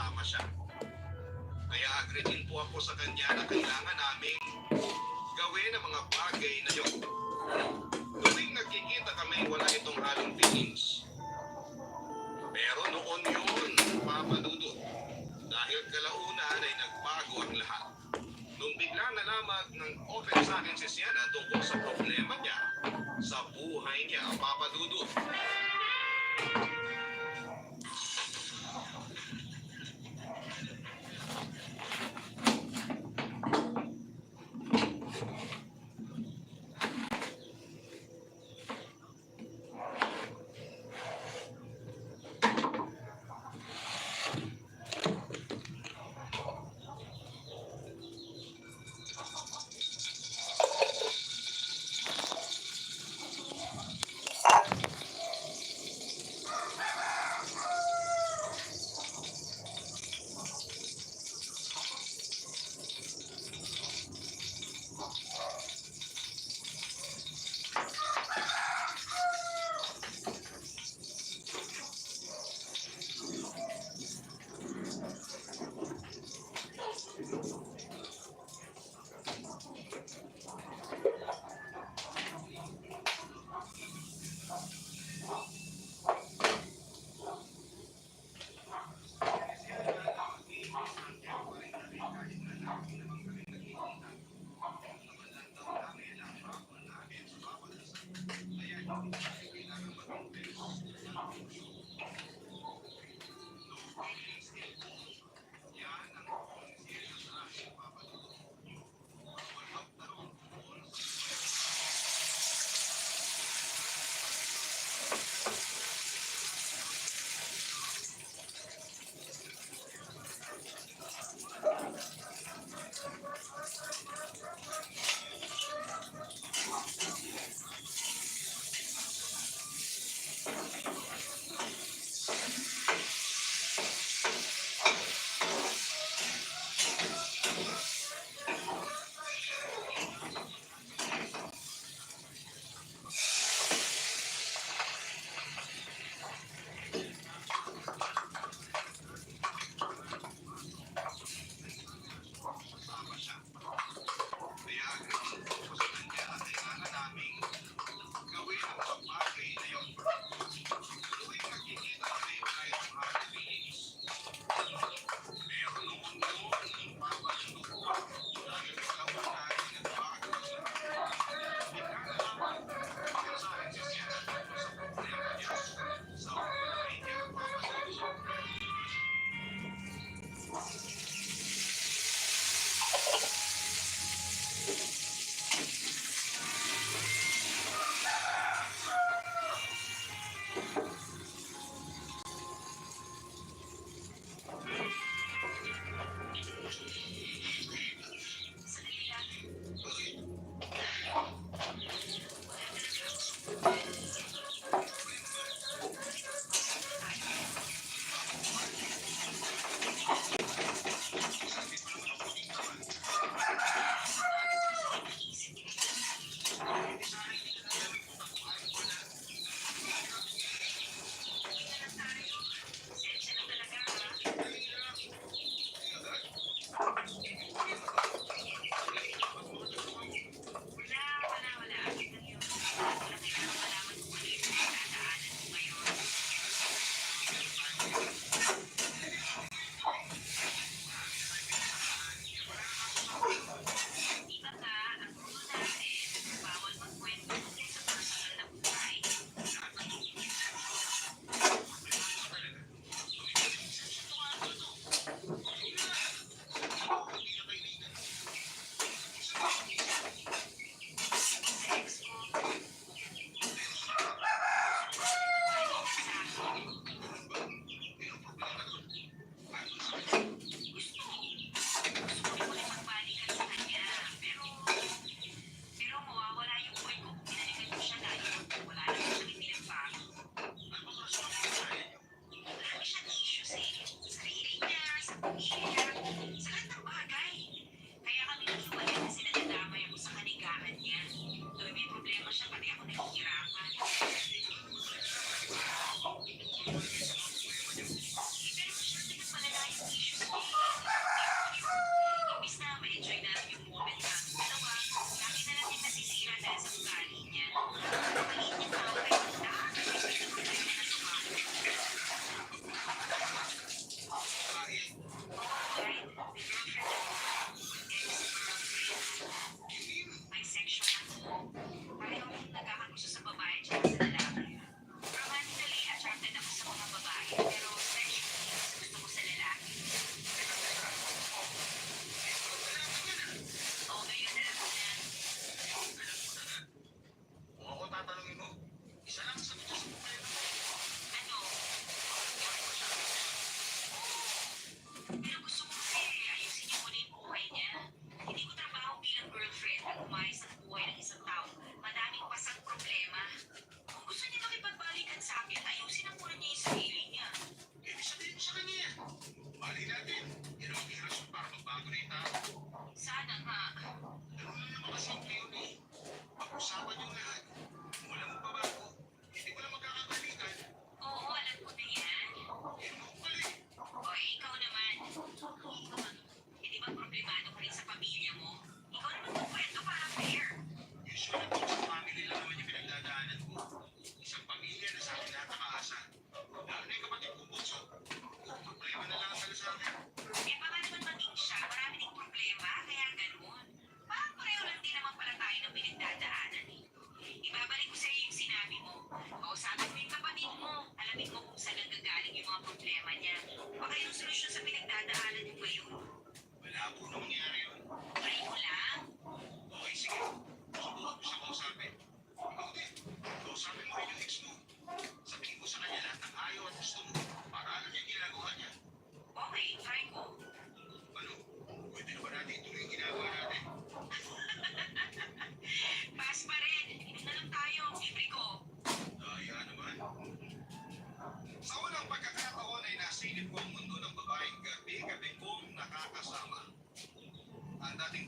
kasama siya. Kaya agree din po ako sa kanya na kailangan naming gawin ang mga bagay na yun. Tuwing nagkikita kami, wala itong halong feelings. Pero noon yun, Papa Dudut. Dahil kalaunan ay nagbago ang lahat. Nung biglang nalaman ng open sa akin si Sienna tungkol sa problema niya, sa buhay niya, Papa Dudut.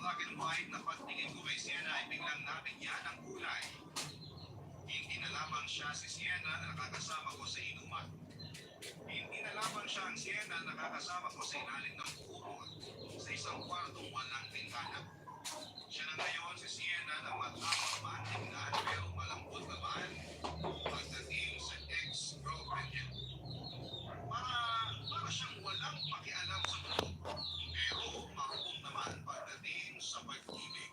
black and white na pagtingin ko kay Sienna ay biglang nabigyan ng kulay. Hindi na lamang siya si Sienna na nakakasama ko sa inuman. Hindi na lamang siya ang Sienna na nakakasama ko sa ilalim ng puno sa isang kwartong walang bintana. Siya na ngayon si Sienna na matapang man tingnan pero malambot naman pagdating sa ex-girlfriend niya. Para siyang walang pakialam sa mundo pero marunong naman pagdating sa pag-ibig.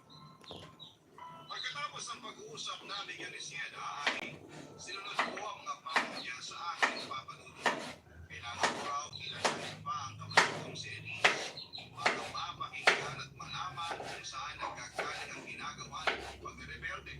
Pagkatapos ng pag-uusap namin ni Sienna ay sinunod ko ang mga payo niya sa aking papadudod. Kailangan ko raw kilalanin pa ang kapatid kong si Elise para mapakinggan at malaman kung saan nagkagaling ang ginagawa ng pag-rebelde.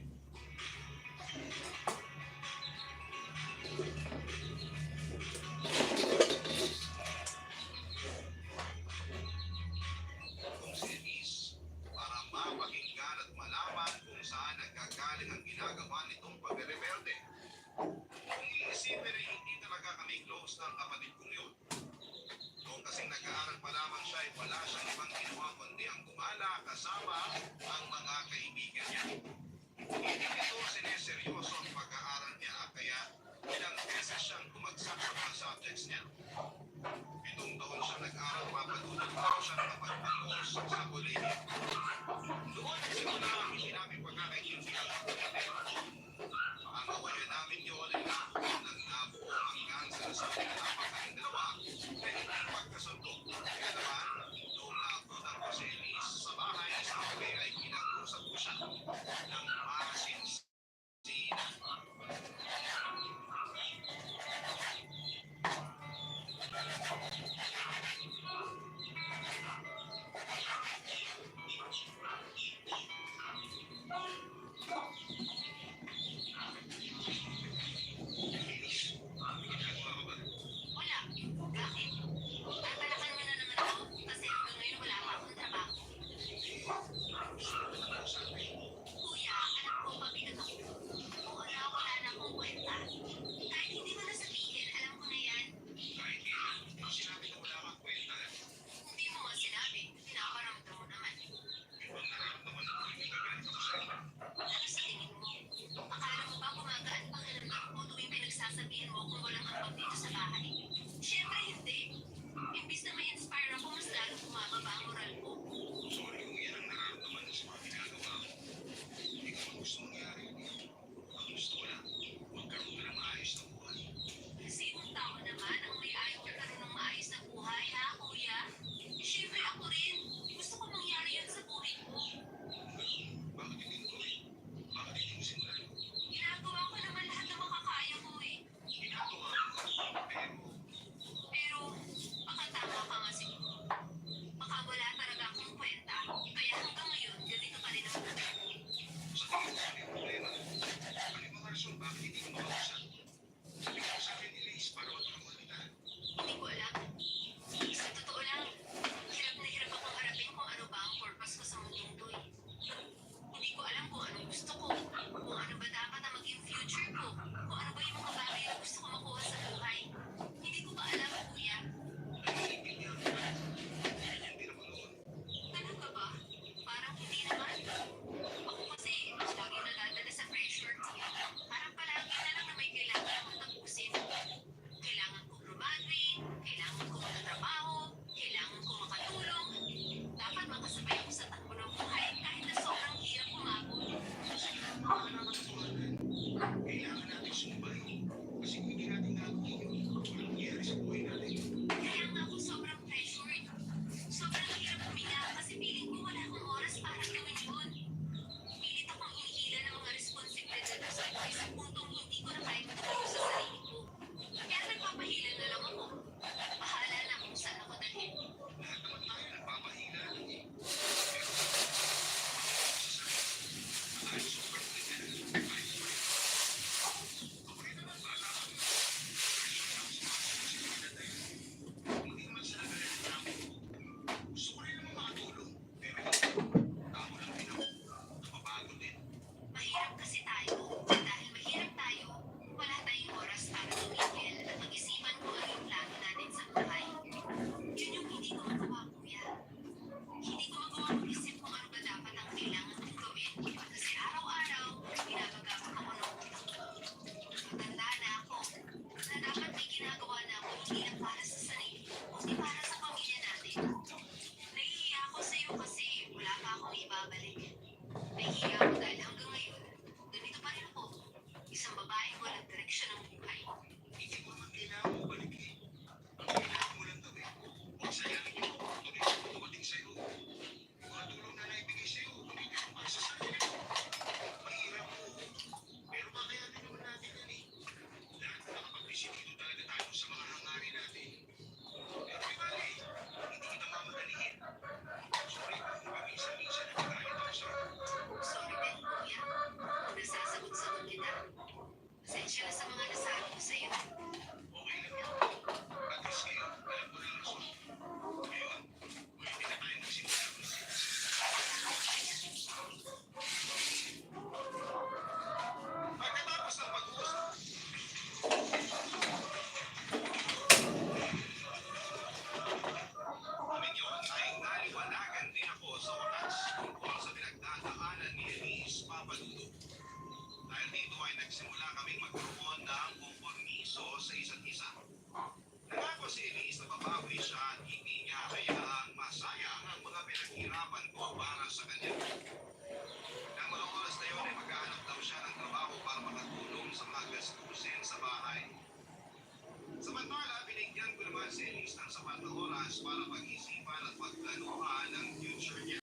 oras para pag-isipan at pagplanuhan ang future niya.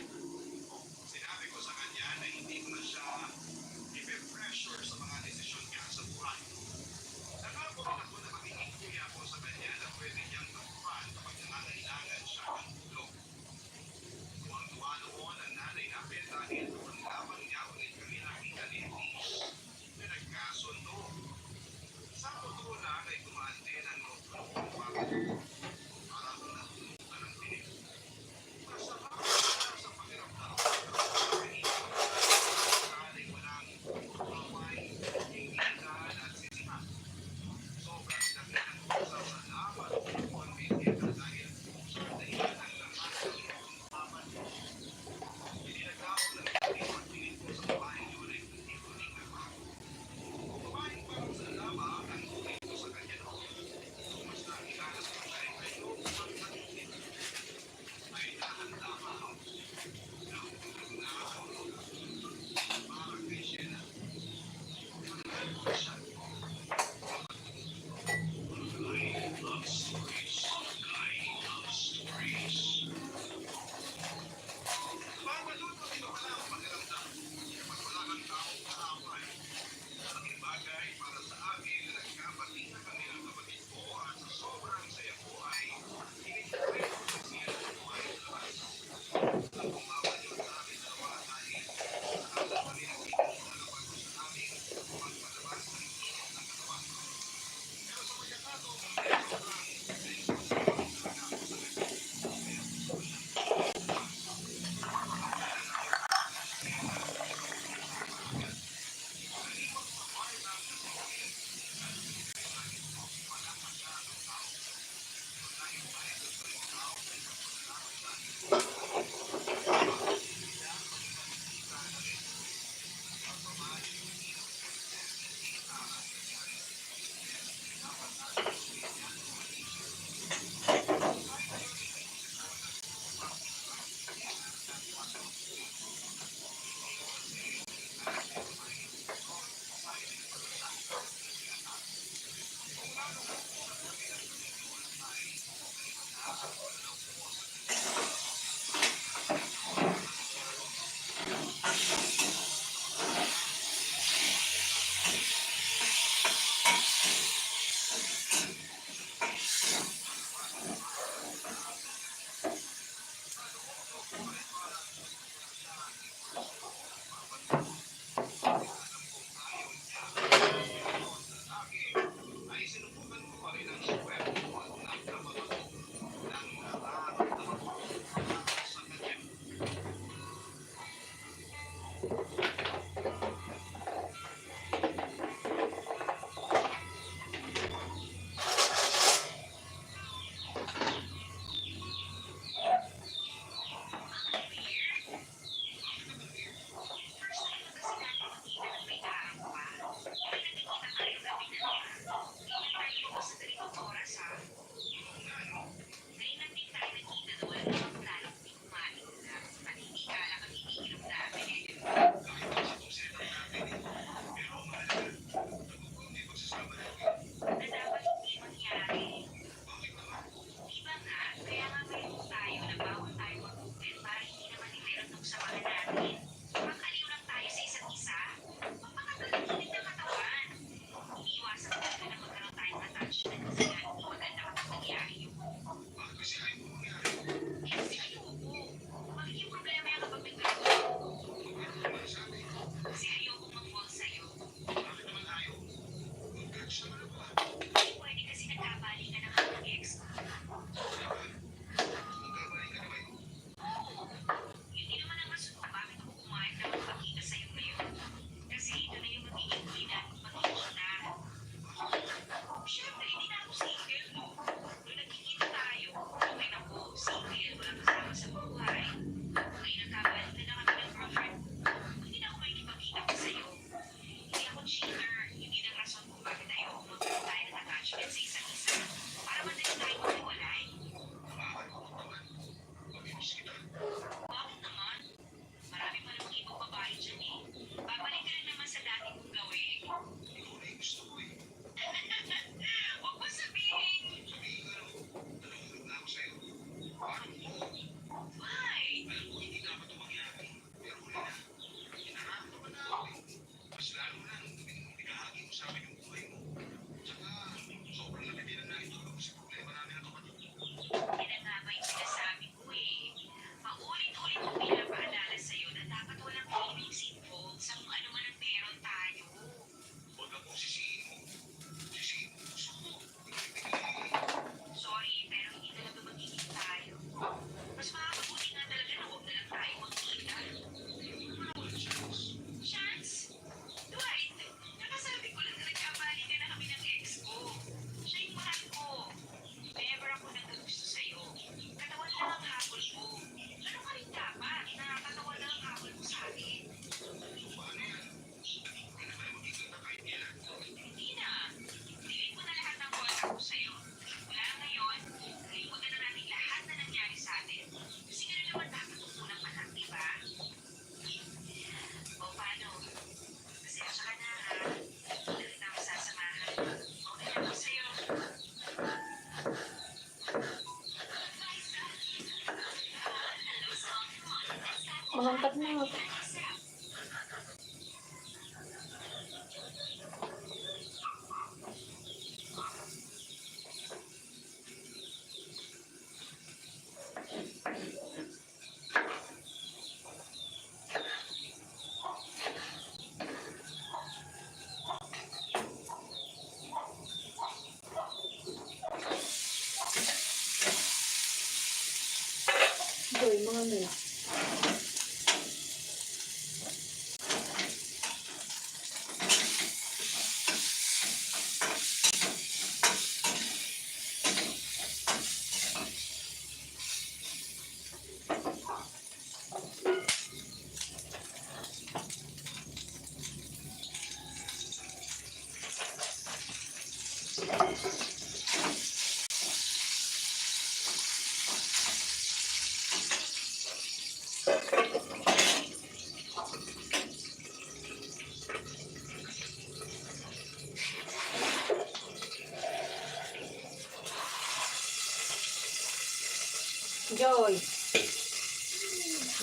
Sinabi ko sa kanya na hindi ko na siya ipe-pressure sa mga desisyon niya sa buhay. Nangako rin ako na magiging kuya ko sa kanya na pwede niyang tapuhan kapag nangangailangan siya ng tulong. Tuwang-tuwa noon ang nanay namin dahil ang lamang niya ulit kami nakita ni Elise na nagkasundo. Sa totoo lang ay tumaan din ang loob ko kung bakit parang natulutan ng tinig. Masama sa pakiramdam. Sakaling walang away, hingitan at sisihan. Sobrang laki ng pasasalamat ko ang bigyan dahil sa dahilan ng lahat ng pagpapaman ko. Ininagawa ng pagpipagpilin ko sa babaeng yun ay hindi ko ningagawa. Babaeng parang sa lama ang ulit ko sa kanya noon. Mas nakilala ko siya ay mayroong pagkakitin. May nahanda pa ako. Parang kay Sheila. Mahal ko siya. Love stories. Love stories. Mamalulot ito pala ang pakiramdam. Kapag wala kang taong kaaway. Malaking bagay para sa akin na nagkabati na kami ng kapatid ko at sa sobrang saya ko ay iniintay ko sa siya ng buhay sa labas. Ang kumawal yun sa amin dalawa dahil nakala kami nagkikita na bago sa amin magpalabas ng init ng katawan. Pero sa pagkakataong sobrang naisasawa talaga ako sa kanya. Kaya gusto ko siyang ay sinubukan ko pa rin ang swerte at nagkamagot ng nararamdaman ko sa kanya. Siyempre, hindi na ako Joy.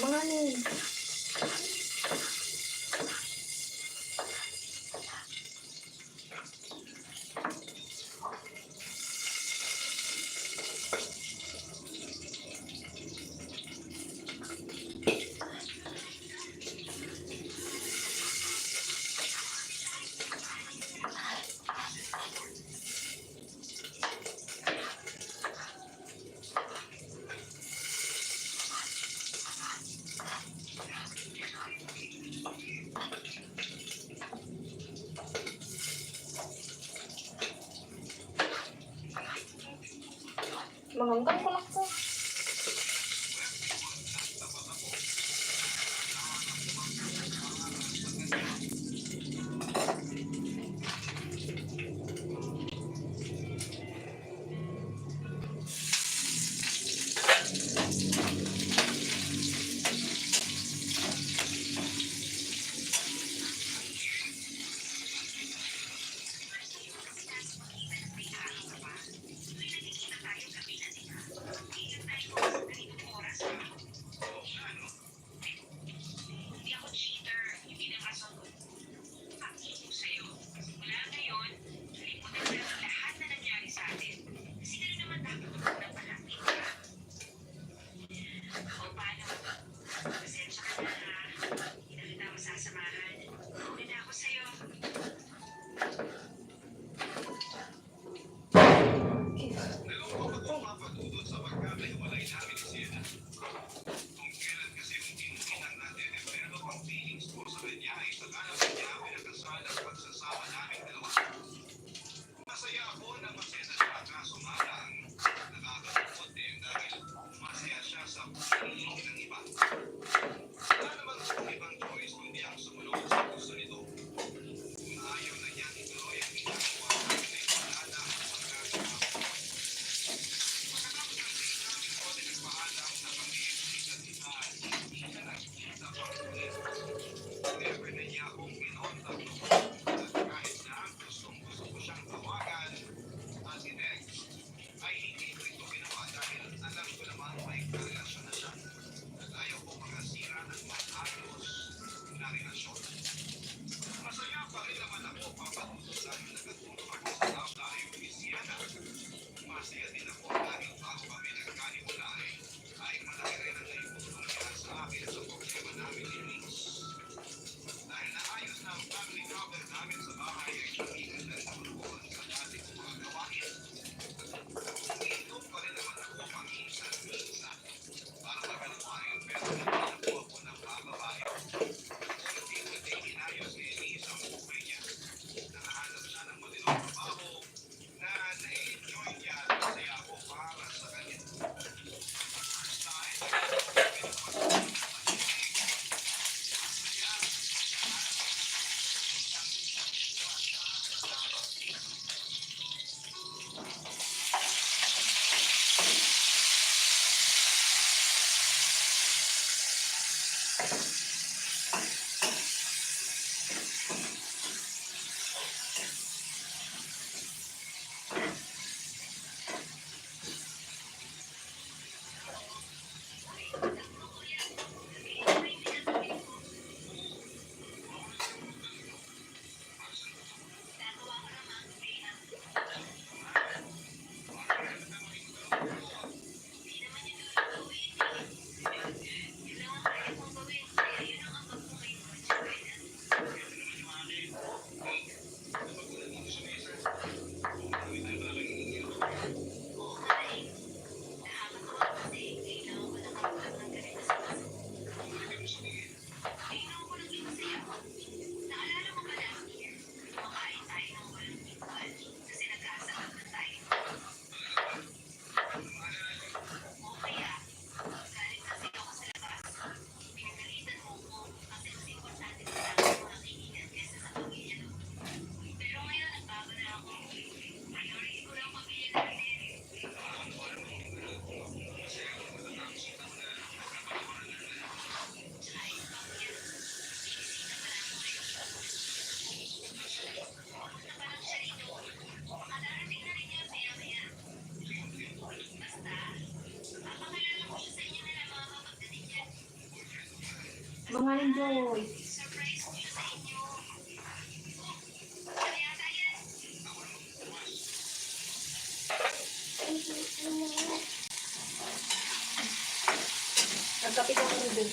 Mga ni. Manganggang ko lang ko. Bungaling Joy. Nagkapit ako rin.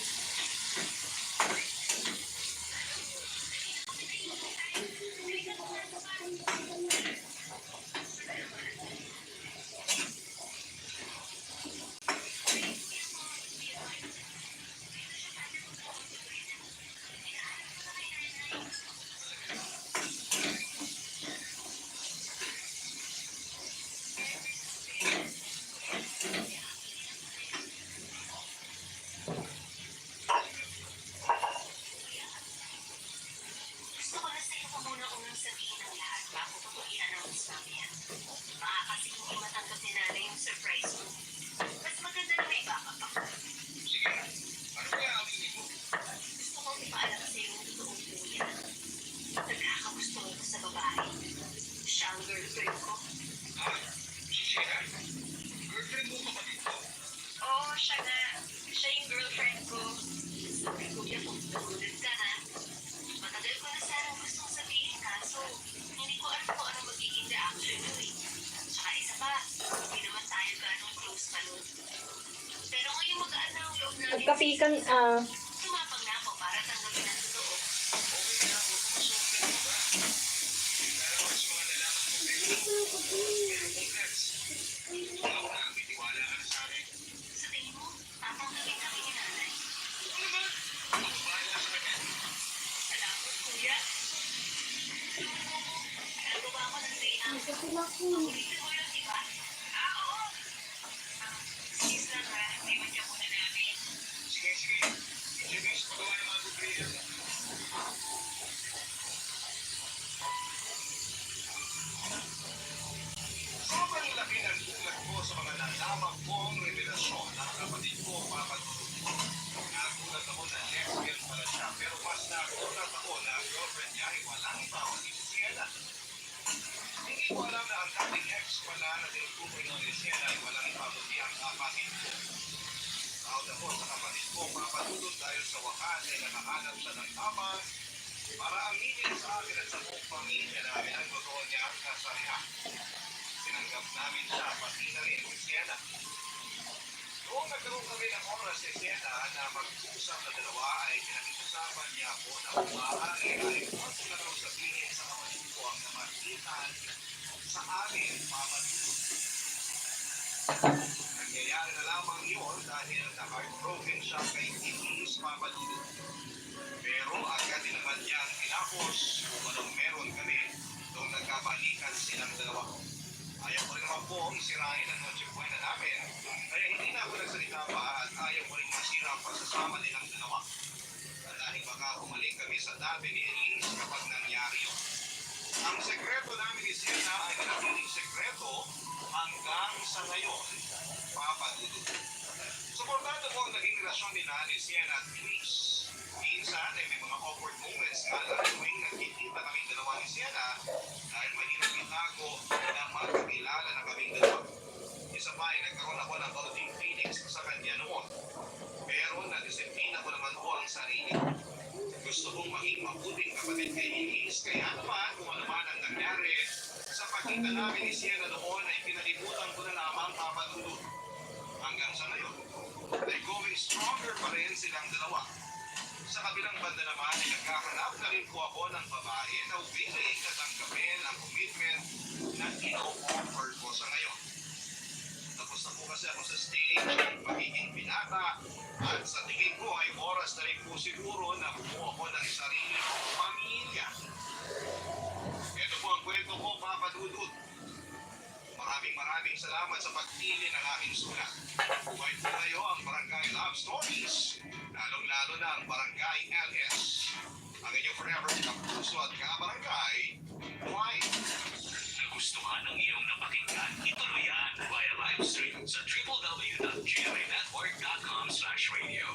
Gusto ko na sa'yo pa muna unang sabihin ng lahat bago ko ito i-announce mamaya. Baka kasi hindi matanggap ni nanay yung surprise mo. Mas maganda na may backup ako. Sige, ano kaya aminin mo? Gusto kong ipaalam sa'yo yung totoong kuya. Nagkakagusto ko sa babae. Siya ang girlfriend ko. Ah, si Sienna? Girlfriend mo kapatid ko? Oo, siya nga. Siya yung girlfriend ko. Sabi kuya kung nagulat ka ha. Matagal ko na sanang gustong sabihin kaso hindi ko alam kung ano magiging reaction mo eh. Tsaka isa pa, hindi naman tayo ganong close pa nun. Pero ngayon magaan na ang loob namin. Nagkapikan, Tumapang na ako para tanggapin ang totoo. Okay na ako, masuklan mo ba? Pero mas mga nalaman mo kayo. Pero congrats. Ako na, may tiwala ka na sa akin. Sa tingin mo, tatanggapin kami ni nanay. Ano naman? Ako bahala sa kanya. Salamat kuya. Tulungan mo ko. Nagawa ko ng day out. nagkapit ako. Ulitin mo lang, di ba? Oo. Excuse lang ha, may madya muna namin. Sige, sige. Introduce mo gawa ng mga dublero. Sobrang laki ng gulat ko sa mga nalaman kong revelasyon ng kapatid ko, Papa Dudu. Nagulat ako na lesbian pala siya, pero mas nagulat ako na ang girlfriend niya ay walang iba kundi si Sienna. Hindi ko alam na ang dating ex pala na tinutukoy ng ni Sienna ay walang iba kundi ang kapatid ko. Proud ako sa kapatid ko, Papa Dudu, dahil sa wakas ay nakahanap siya ng tama para aminin sa akin at sa buong pamilya namin ang totoo niyang kasarihan. Tinanggap namin siya, pati na rin si Sienna. Noong nagkaroon kami ng oras si Sienna na mag-usap na dalawa ay pinag-usapan niya ako na maaari ay huwag na raw sabihin sa kapatid ko ang namagitan sa amin, Papa Dudu. Nangyayari na lamang yun dahil na-heartbroken siya kay Denise, Papa Dudu. Pero agad din naman niyang tinapos kung anong meron kami nung nagkabalikan silang dalawa. Ayaw ko rin naman pong sirain ang Noche Buena namin, kaya hindi na ako nagsalita pa at ayaw ko rin masira ang pagsasama nilang dalawa. Dahil baka bumalik kami sa dati ni Elise kapag nangyari yun. Ang sekreto namin ni Sienna ay nanatiling sekreto hanggang sa ngayon, Papa Dudu. Suportado ko ang naging relasyon ni Nani Sienna at Elise. Minsan ay may mga awkward moments nga na tuwing nagkikita kaming dalawa ni Sienna dahil mahirap itago na magkakilala na kaming dalawa. Isa pa ay nagkaroon ako ng kaunting feelings sa kanya noon. Pero nadisiplina ko naman po ang sarili. Gusto kong maging mabuting kapatid kay Elise, kaya naman kung ano man ang nangyari, sa pagkita namin ni Sienna noon ay pinalimutan ko na lamang, Papa Dudu. Hanggang sa ngayon, ay going stronger pa rin silang dalawa. Sa kabilang banda naman ay nagkahanap na rin po ako ng babae na willing na tanggapin ang commitment na ino-offer ko sa ngayon. Tapos na po kasi ako sa stage ng pagiging binata at sa tingin ko ay oras na rin po siguro na bumuo ako ng sariling pamilya. Ito po ang kwento ko, Papa Dudut. Maraming salamat sa pagpili ng aking sulat. Buhay po kayo ang Barangay Love Stories, lalong-lalo na ang Barangay LS. Ang inyong forever kapuso at kabarangay, White. Nagustuhan ang iyong napakinggan, ituloy yan via live stream sa www.gmanetwork.com/radio.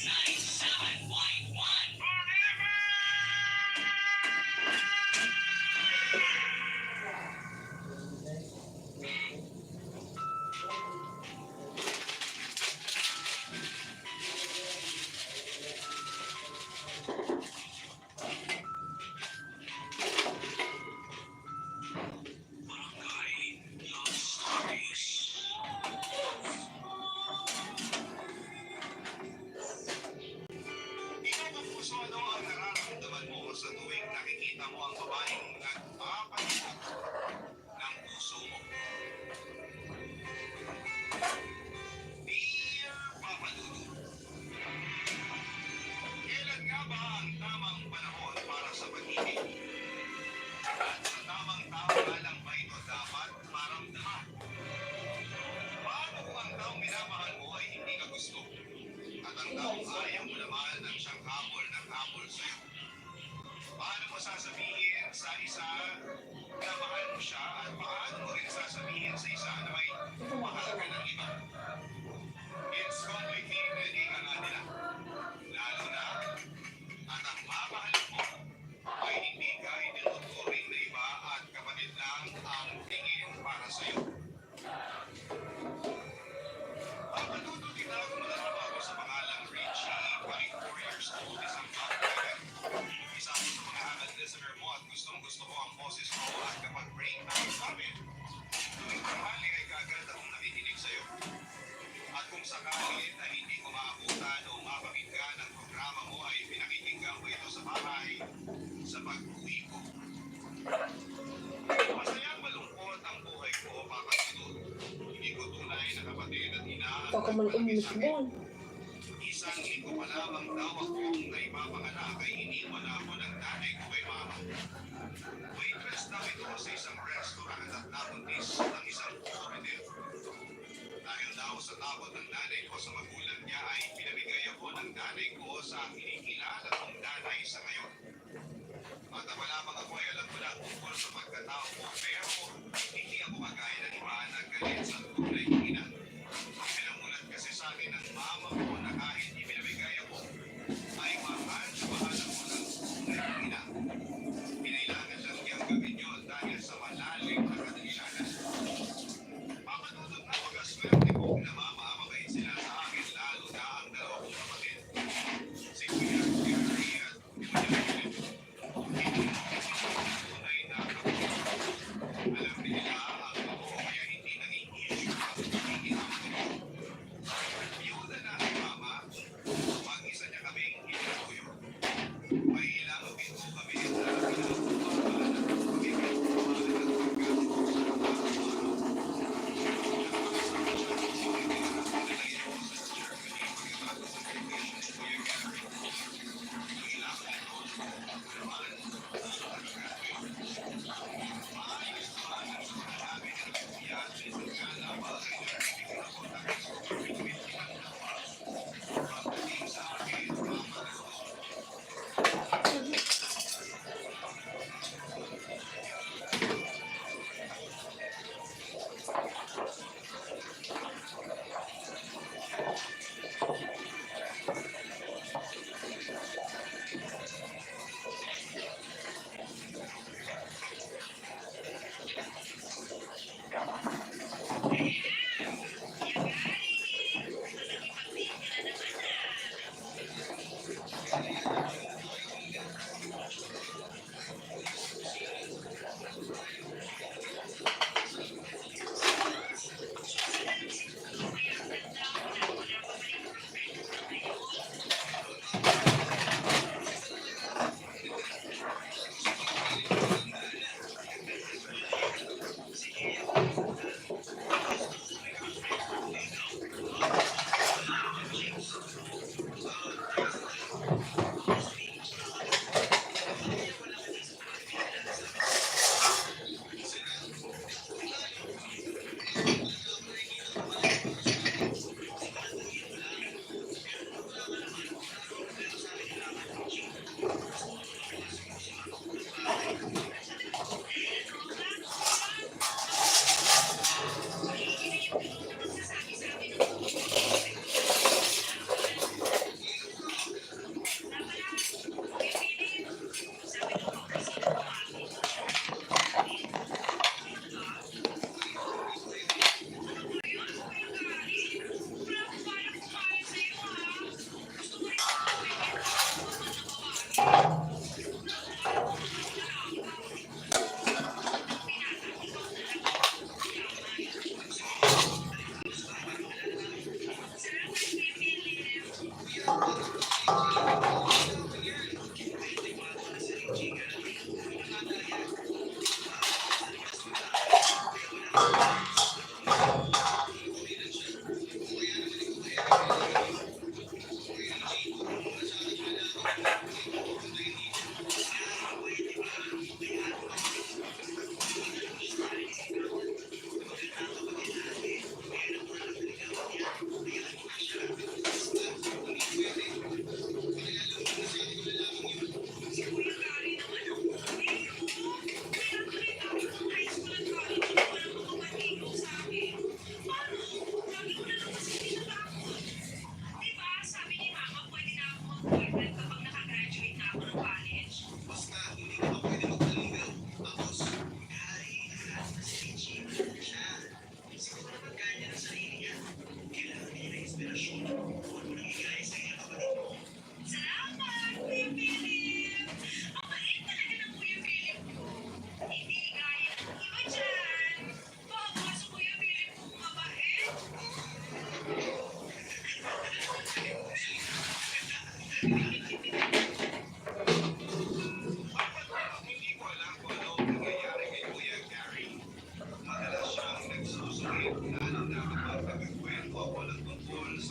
97.1 Ang mo ang babaeng nagpapalikot ng puso mo. Dear Papa Dudu, kailan nga ba ang tamang panahon para sa pag-ibig? At sa tamang tao nga lang ba ito dapat maramdaman? Paano kung ang taong minamahal mo ay hindi ka gusto? At ang taong ayaw mo naman ang siyang habol ng habol sa'yo? Paano mo sasabihin sa isa na mahal mo siya at paano mo rin sasabihin sa isa na may mahal ka ng iba? It's complicated, ika nga nila. Lalo na at ang mamahalin mo ay hindi ka itinuturing na iba at kapatid lang ang tingin para sa'yo. Papanuto din ako malalaman ako sa pangalang Richie, 24 years old, isang babae. Isa ako sa mga avid listener mo at gustong-gusto ko ang boses mo at kapag break time namin, tuwing tanghali ay kagad akong nakikinig sa'yo. At kung sakali na hindi ko maabutan o mapakinggan ang programa mo ay pinakikinggan ko ito sa bahay sa pag-uwi ko. Masayang malungkot ang buhay ko, Papa Dudu. Hindi ko tunay na kapatid at ina at Baka man nagpalaki umilis sa akin. doon. Isang linggo pa lamang daw akong naipapanganak ay iniwan ako ng nanay ko kay mama. Waitress daw ito sa isang restaurant at nabuntis ng isang operative. Dahil daw sa takot ng nanay ko sa magulang niya ay pinamigay ako ng nanay ko sa kinikilala kong nanay sa ngayon. At ang lamang ako ay alam ko na tungkol sa pagkatao ko pero hindi ako kagaya ng iba na galit sa tunay kong ina. Pinamulat kasi sa akin ng mama ko na kahit ipinamigay ako ay mahal na mahal ako ng tunay kong ina. Kinailangan lang niyang gawin yun dahil sa malalim na kadahilanan. Papadudod na pag-aswerte ko na mama, mabait sila sa akin lalo na ang dalawa kong kapatid. Si Kuya Gary at Kuya Philip. Hindi mo tunay na kapatid. Alam nila ang totoo kaya hindi naging issue ang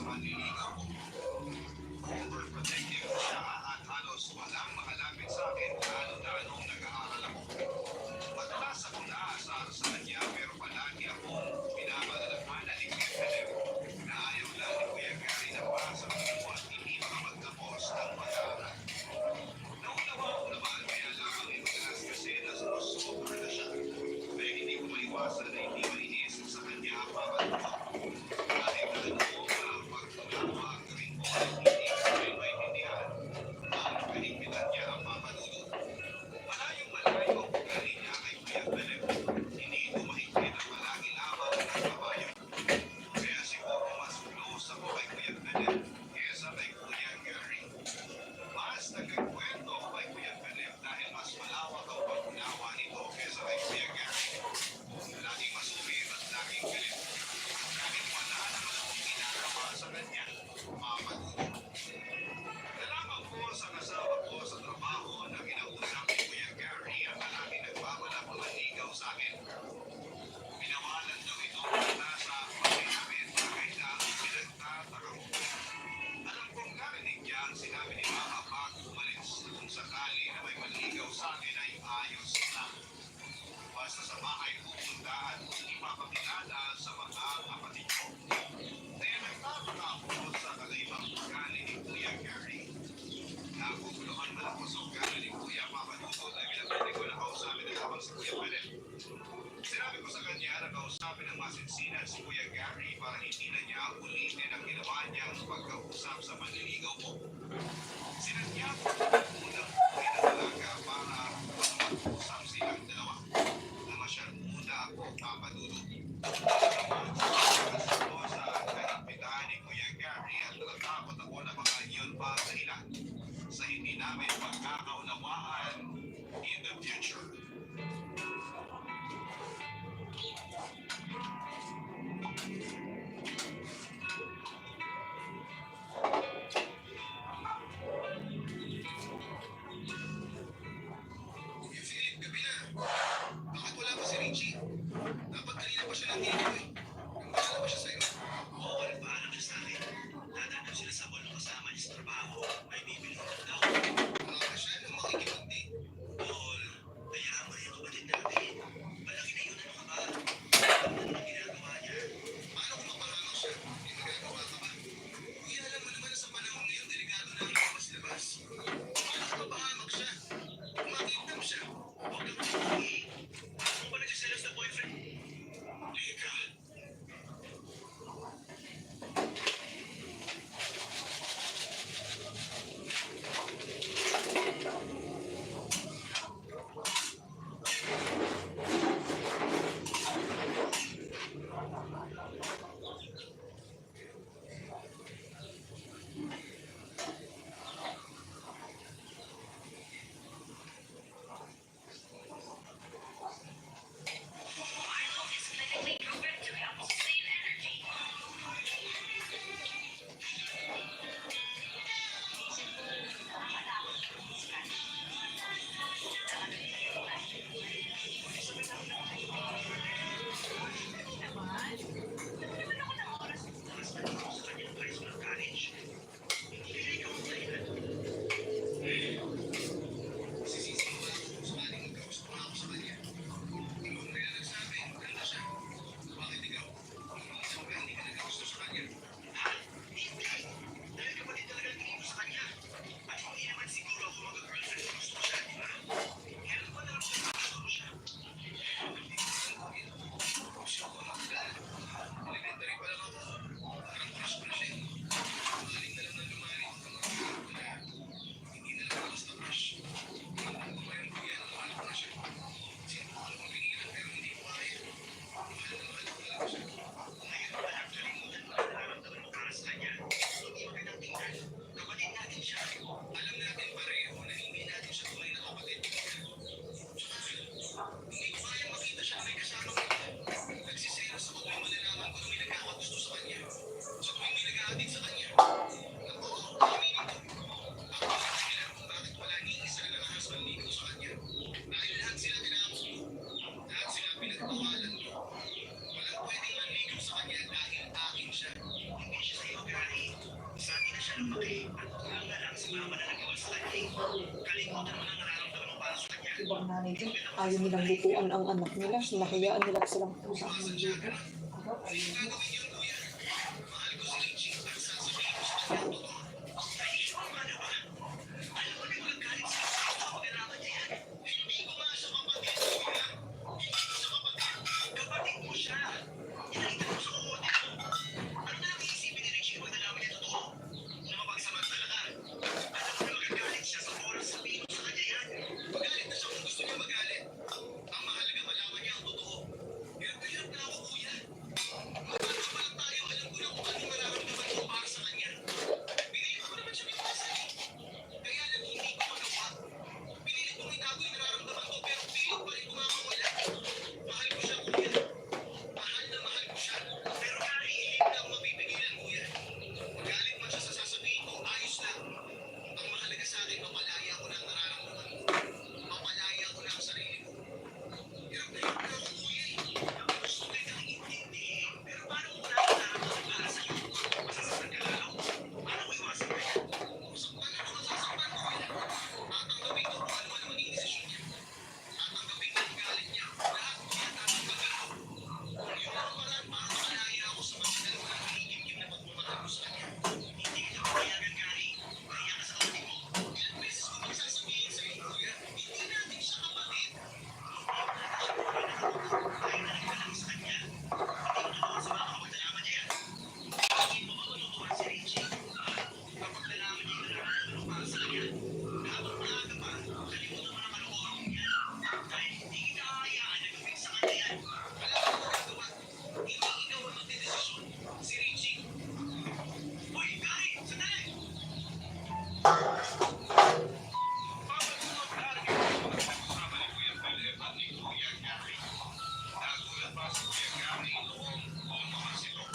manliligaw ko. Overprotective siya at halos walang makalapit sa akin lalo na nung nag-aaral ako. Madalas ako naaasar sa kanya pero palagi akong pinapadalagman ni Kuya Philip na ayaw lang ni Kuya Gary na pasa ko at hindi makapagtapos ng pag-aaral. Naunawa ko naman kaya lamang imagalas kasi na sumusobra na siya. Kaya hindi ko maiwasan na hindi mainis sa kanya ang papatuwa. Kahit na ano na pagtulawag rin ko ay hindi ko rin maintindihan ang kahigpitan niya ang papatuwa. Malayong malayo ang ugali niya kay Kuya Philip. Hindi ito mahigpit at palagi lamang nagpapayo. Kaya siguro mas close ako kay Kuya Philip kesa kay Kuya Gary. Mas nagkikwento ako kay Kuya Philip dahil mas malawak ang pag-unawa nito kesa kay Kuya Gary. Laging masungit at laging galit. Kahit wala naman akong ginagawa sa kanya, mapatuto. Nalaman ko sa kasama ko sa trabaho na kinausap ni Kuya Gary ang lalaking nagbabalak manligaw sa akin. Pinawalan daw ito mula sa pamilya namin kahit na pinagtataka ko. Alam kong narinig niya ang sinabi ni Mama bago umalis na kung sakali na may manligaw sa akin ay ayos lang. Basta sa bahay pupunta at ipapakilala sa mga kapatid ko. Kaya nagtataka ako sa kakaibang ugali ni Kuya Gary. Nakuguluhan man ako sa ugali ni Kuya Papanuto dahil pinapili ko na kausapin na lamang si Kuya Philip. Sinabi ko sa kanya na kausapin ng masinsinan si Kuya Gary para hindi na niya ulitin ang ginawa niyang pagkausap sa manliligaw ko. Sinadya ko ang unang buhay na talaga para mag-usap silang dalawa. Na masyal muna ako papadulog. Alam ko sa kahigpitan ni Kuya Gary at natatakot ako na baka yun pa ang dahilan sa hindi namin pagkakaunawaan in the future. ang nanay dyan. Ayaw nilang lutuan ang anak nila. Sinahayaan nila silang pusa ang luto. Aba, ayaw. Kapatid mo siya. Nakita mo sa kote mo. Ano na iisipin ni Richie pag nalaman niya totoo? Na mapagsamantala ka. Alam mo na magagalit siya sa oras sabihin mo sa kanya yan. Magalit na siya kung gusto niya magalit. Ang mahalaga malaman niya ang totoo. Hirap na ako, kuya. Magkano pa lang tayo, alam ko na kung ano mararamdaman ko para sa kanya. Pinili ko naman siya ng pasal. Kaya lang hindi ko magawa. Pinili kong itago yung nararamdaman ko pero pilit pa rin kumamawala. Mahal ko siya, kuya. Mahal na mahal ko siya. Pero kahit hindi ko lang mapipigilan, kuya. Magalit man siya sa sasabihin ko, ayos lang. Ang mahalaga sa akin, mapalaya ko na ang nararamdaman ko. Mapalaya ko na ang sarili ko. Hirap na ako, kuya. Gusto ko kang intindihin. Pero paano mo na nararamdaman para sa'yo? Masasaktan ka lalo. Paano ko iwasan ka yan? Saktan ako ng sasaktan, kuya. Tatanggapin ko kung ano man ang maging desisyon niya. Tatanggapin ko ang galit niya. Lahat ko yan tatanggapin ko. Yun ang paraan para makalaya ako sa mga dalawa ng hihigim na pagmamahal ko sa kanya. Hindi kita papayagan, Gary. Kaya ka sa kapatid mo. Ilang beses ko bang sasabihin sa iyo, kuya? Hindi natin siya kapatid. Kaya na ka lang sa kanya. Hindi mo naman sa mga kapagdalaman niya yan. Hindi mo matutuhan si Richie. Kapag nalaman niya yung nararamdaman mo para sa kanya, habang maaga pa, kalimutan mo na maloorin niya. Dahil hindi kita hahayaan na gawin sa kanya yan. Alam mo kung gagawa. Hindi ikaw ang magdedesisyon. Si Richie. Hoy, Gary! Sandali! Papatunod na rin ang pag-usapan ni Kuya Philip at ni Kuya Gary. Nagulat pa si Kuya Gary noong lumabas ito.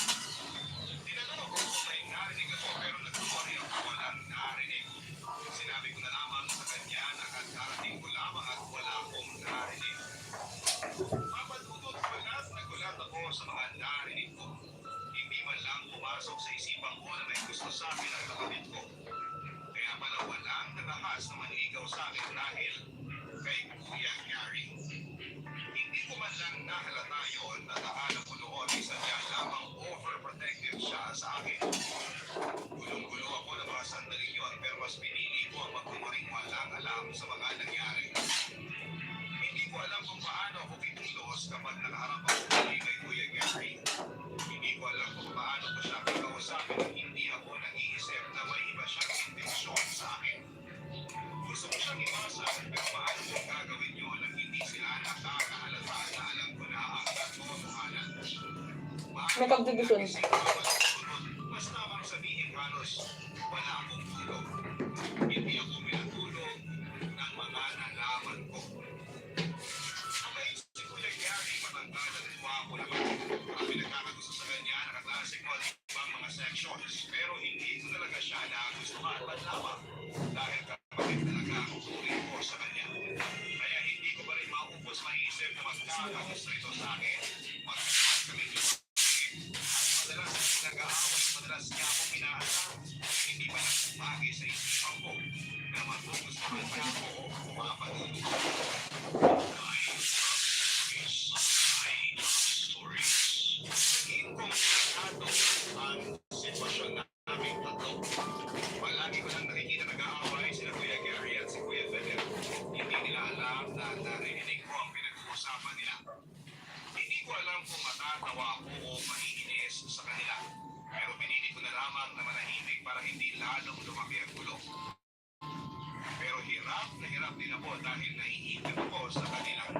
Tinanong ako kung may narinig ako pero nagsuwari ako walang narinig. Sinabi ko na lamang sa kanya na kakarating ko lamang at wala akong narinig. Papadudot nagulat ako sa mga narinig ko. Hindi man lang pumasok sa isipan ko na may gusto sa akin ang kapatid ko. Kaya pala walang nagahas na manligaw sa akin dahil kay Kuya Gary. Hindi ko man lang nahalata yun at akala ko noon ay sadya lamang overprotective siya sa akin. Gulong-gulo ako ng mga sandaling yun pero mas pinili ko ang magkumaring walang alam sa mga nangyari. Hindi ko alam kung paano ako kikilos kapag nakaharap ako muli kay Kuya Gary. Hindi ko alam kung paano ko siya kikausapin at hindi ako nag-iisip na may iba siyang intensyon sa akin. Gusto ko siyang iwasan pero paano ko gagawin yun at hindi sila nakakahalata na alam ko na ang katotohanan. May pagdidisyon. Mas tamang sabihin halos wala akong tulog. Hindi ako minatulog ng mga nalaman ko. Mabait si Kuya Gary, matangkad at guwapo naman. Ang pinagkakagusto sa kanya, nakaklase ko at ibang mga sections. Pero hindi ko talaga siya nagustuhan at lamang dahil kapatid talaga ang turing ko sa kanya. Kaya hindi ko pa rin maupos maisip na magkakagusto ito sa akin. Magkakagusto kami dito. At madalas nag-aaway, madalas niya akong inaasar. Hindi pa lang sumagi sa isipan ko na magugustuhan pa ako o mapadudod. Naging komplikado ang sitwasyon namin tatlo. Palagi ko lang nakikita nag-aaway sila Kuya Gary at si Kuya Philip. Hindi nila alam na narinig ko ang pinag-uusapan nila. Hindi ko alam kung matatawa ako o maiinis sa kanila. Pero pinili ko na lamang na manahimik para hindi lalong lumaki ang gulo. Pero hirap na hirap din ako dahil naiinip ako sa kanilang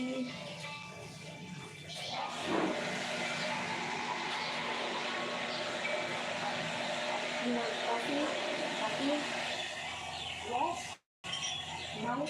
Coffee. You want coffee? Coffee? Yes? No?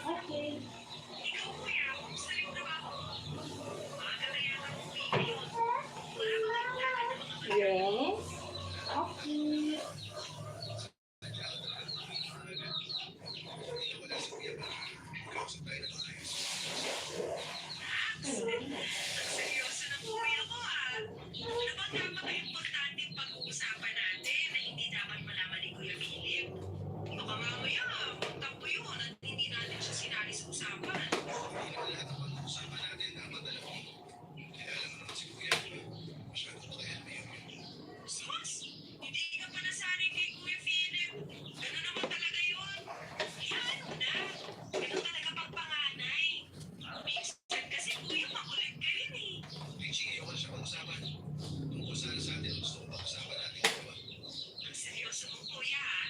Okay. Yes? Coffee. Seryoso na kuya ko ah. Ano bang napaka-importante pag-uusapan natin na hindi dapat malaman ni Kuya Philip? Baka mamaya, magtampo yun at hindi natin siya sinali sa usapan. Sus! Hindi ka pa nasanay kay Kuya Philip. Ganun naman talaga yun. Yan mo na. Ganun talaga pag panganay. Minsan kasi kuya makulit ka rin eh. Ang seryoso mo kuya ah.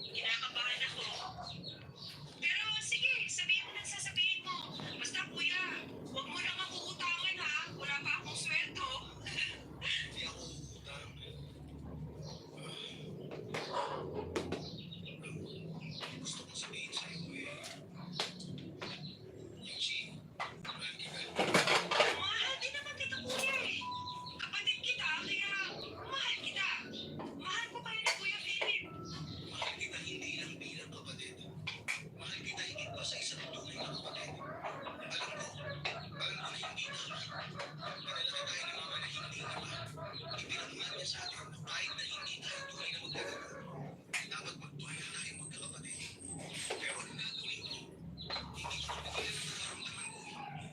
Kinakabahan ako. Pero sige, sabihin mo ng sasabihin mo. Basta kuya, huwag mo lang ako utangan ha. Wala pa akong sweldo. Mahal din naman kita kuya eh. Kapatid kita, kaya mahal kita. Mahal ko kayo ni Kuya Philip.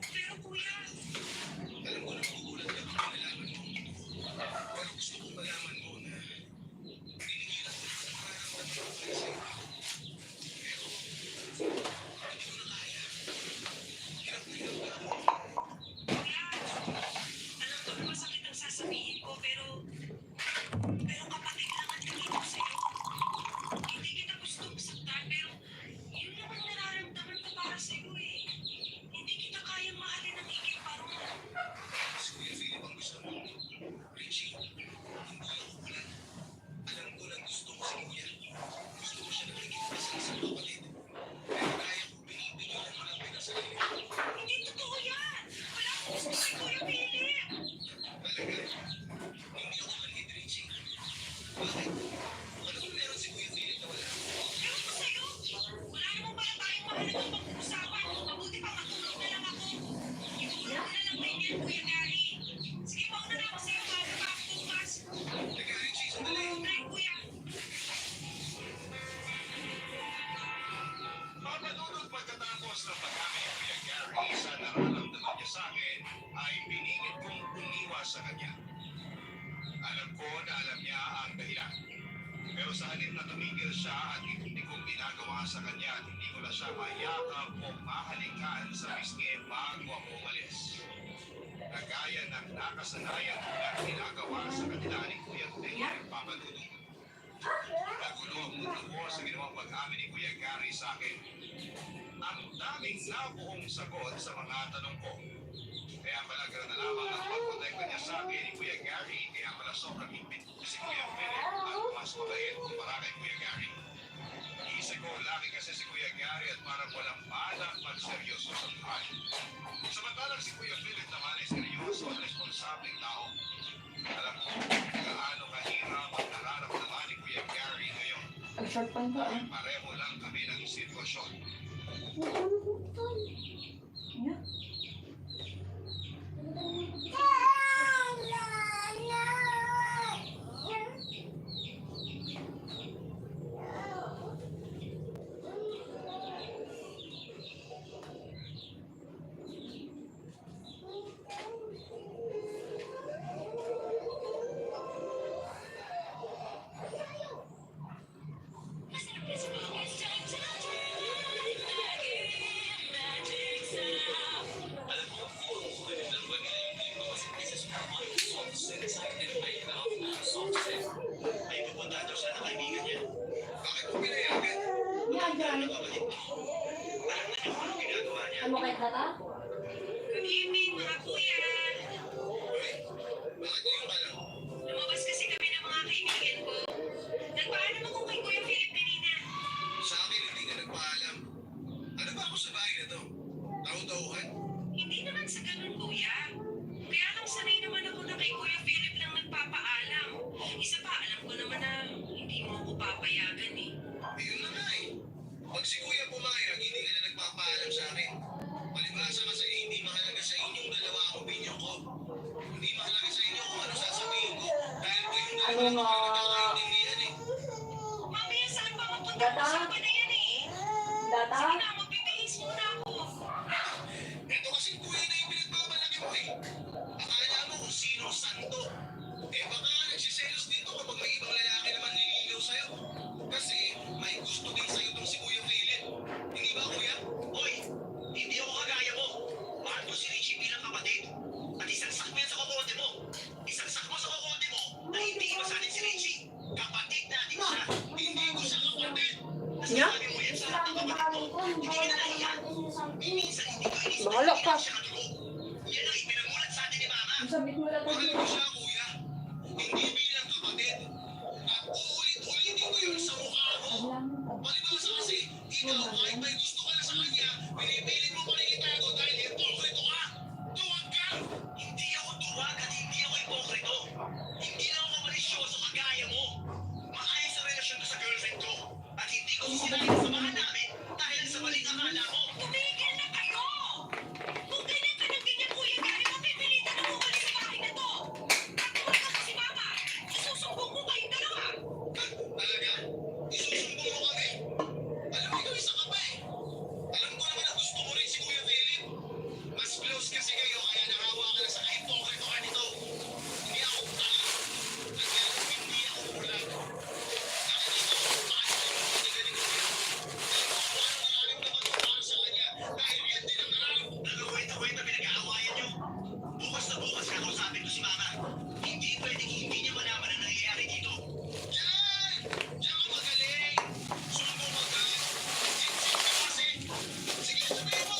Pero kuya, kuya, alam ko na masakit ang sasabihin ko, pero kapatid lang ang tingin ko sa'yo. Hindi kita gustong saktan, pero yun lang ang nararamdaman ko para sa'yo eh. Hindi kita kayang mahalin ng higit pa ron. Hindi totoo yan! Wala akong gusto si Kuya Philip! Ewan ko sa'yo! Wala namang pala tayong mahalagang pag-uusapan. Mabuti pa matulog na lang ako. Itulog ko na lang din yan, Kuya Gary. Sige, mauna na ako sa'yo bago pa ako bukas. Night, Kuya. Papadudod pagkatapos ng pag-amin ni Kuya Gary sa nararamdaman niya sa akin, ay pinigit kong umiwas sa kanya. Alam ko na alam niya ang dahilan. Pero sa halip na tumigil siya at hindi kong ginagawa sa kanya at hindi ko na siya mayakap o mahalikan sa pisngi bago ako umalis. Kagaya ng nakasanayan ko na ginagawa sa kanila ni Kuya Tenyo Papadudod. Nagulo ang mundo ko sa ginawang pag-amin ni Kuya Gary sa akin. Ang daming nabuong sagot sa mga tanong ko. Kaya pala gano'n na lamang ang pagprotekta niya sa akin ni Kuya Gary, kaya pala sobrang higpit ko si Kuya Philip at mas mabait kumpara kay Kuya Gary. toxico laki kasi si Kuya Gary at parang walang balak magseryoso sa buhay. Samantalang si Kuya Philip naman ay seryoso at responsabling tao. Alam ko kung gaano kahirap ang nararamdaman ni Kuya Gary ngayon. Ang short pa ba? Dahil pareho lang kami ng sitwasyon. Yeah. May pupunta daw siya na kaibigan niya. Bakit mo pinayagan? Yeah, Jan. Kapatid mo. Alam na niyo kung anong ginagawa niya. Ano kahit nata? Good evening, mga kuya. Uy, bakit ngayon ka lang? Lumabas kasi kami ng mga kaibigan ko. Nagpaalam ako kay Kuya Philip kanina. Sa akin hindi ka nagpaalam. Ano ba ako sa bahay na to? Tao-tauhan? Hindi naman sa ganun, kuya. Kaya lang sanay naman ako na kay Kuya Philip lang nagpapaalam. Isa pa, alam ko naman na hindi mo ako papayagan eh. Yun na nga eh. Pag si Kuya pumayag, hindi ka na nagpapaalam sa akin. Palibhasa kasi hindi mahalaga sa inyong dalawa ang opinion ko. Hindi mahalaga sa inyo kung ano sasabihin ko. Dahil kayong dalawa Ano hindi nga? nagkakaintindihan eh. Mamaya saan pa mapunta Data? usapan na yan eh. Data? Sige na, magbibihis muna ako. Ito kasi Kuya na yung pinagmamalaki mo eh. Akala mo kung sino ang santo. Eh baka nagsiselos dito kapag may ibang lalaki naman nililigaw sa'yo. Kasi may gusto din sa'yo tong si Kuya Philip. Hindi ba Kuya? Hoy, hindi ako kagaya mo. Mahal ko si Richie bilang kapatid. At isagsak mo yan sa kokote mo. Isagsak mo sa kokote mo na hindi iba sa atin si Richie. Kapatid natin siya. Hindi ko siya kapatid. Nasasabi mo yan sa lahat ng kapatid mo. Hindi ka na nahiya. Minsan hindi ko inisip na Bahala hindi ka. lang siya kadugo. Yan ang ipinamulat sa atin ni Mama. Sabit mo na Mahal tayo. ko siya Kuya. Hindi bilang kapatid. At uulit-ulitin ko yun sa mukha mo. Palibhasa kasi, ikaw kahit may gusto ka na sa kanya, pinipilit mo pa rin itago dahil hipokrito ka. Tuwag ka! Hindi ako duwag at hindi ako ipokrito. Hindi lang ako malisyoso kagaya mo. Maayos ang relasyon ko sa girlfriend ko. At hindi ko sisirain ang samahan namin dahil sa maling akala mo. Tumigil na kayo! Kung ganyan ka ng ganyan, Kuya Gary, mapipilitan na umalis sa bahay na to. Tatuwa ka si Mama. Isusumbong ko kayong dalawa. Talaga? Isusumbong mo kami? Alam mo, ikaw isa ka pa eh. Alam ko naman na gusto mo rin si Kuya Philip. Mas close kasi kayo kaya nahawa ka na sa kahipokrito ka nito. Hindi ako tanga. At kaya hindi ako bulag. Nakikita ko kung paano kayo magtigaling ko yan. Alam ko kung ano nararamdaman ko para sa kanya. Dahil yan din ang nararamdaman. Nagawenta-wenta pinag-aawayan niyo. Bukas na bukas kakausapin ko si Mama. Hindi pwedeng hindi niya malaman ang nangyayari dito. Diyan! Diyan ka magaling! Sumbong ka! Sip-sip ka kasi! Sige, sabihin mo!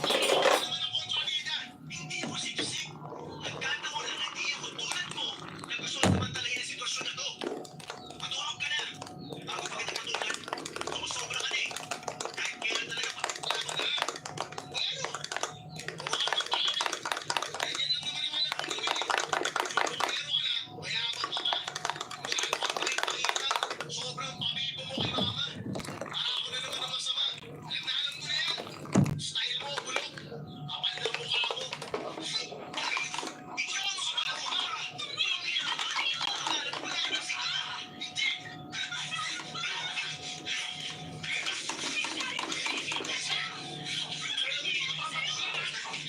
Ano naman ang kontrabida? Hindi ako siksik. Nagkataon lang na hindi ako tulad mo na gusto na samantalahin ang sitwasyon na to. Matulog ka na. Bago pa kita patulan. Sumusobra ka na eh. Kahit kailan talaga patulan ko na. Ano? Huwag kang magpalamig. Ganyan lang naman ang anak kong gawin eh. Sumbongero ka na, mayaman ka pa. Mukha mo ang pahit-pahitan. Sobrang pabibo mo kay Mama. Para ako na naman ang masama. Alam ko na yan. Style mo, bulok. Kapal na mukha ko. Hindi ako makapal ang mukha. Walang pinakapal. Alam ko na yun ang sika. Hindi.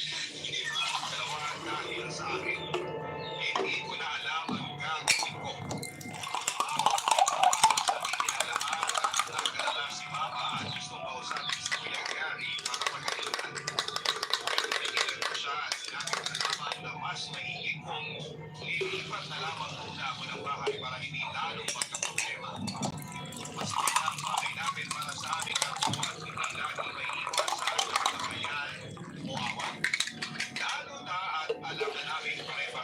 Dalawa dahil sa akin. Hindi ko na alam ang gagawin ko. Sabihin na lahat nagdala si Mama at gustong kausapin si Kuya Gary para pagalitan. Pinigilan ko siya at sinabi ko na lamang na mas maigi kong lilipat na lamang muna ako ng bahay para hindi lalong magkaproblema. Mas ang bahay namin para sa aming kapwa at hindi lagi may iwan sa ating kabayan o awan. Lalo na at alam na namin pareha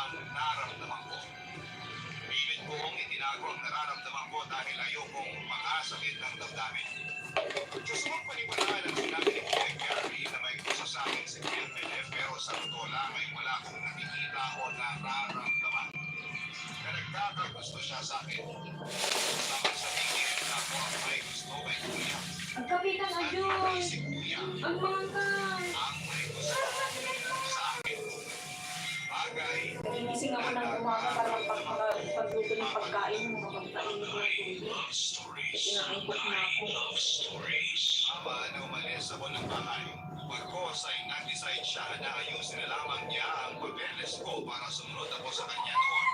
ang naramdaman ko. Pilit kong itinago ang nararamdaman ko dahil ayokong makasakit ng damdamin. Gusto kong paniwalaan ang sinabi ni Kuya Gary na may gusto sa akin si Kuya Philip, pero sa totoo lang ay wala akong nakikita o nararamdaman na nagkakagusto siya sa akin. Dapat sabihin na ako ang may gusto kay Kuya. Ang kapitan, At ayun! hindi si Kuya Ang mangkay! ang may gusto sa akin. Bagay Nagigising ako ng umaga para pagluto ng pagkain mo, mapagkain mo. Inaangkot na ako. Ama na umalis ako ng bahay. Pagkos ay nag-decide siya na ayusin na lamang niya ang papeles ko para sumunod ako sa kanya noon.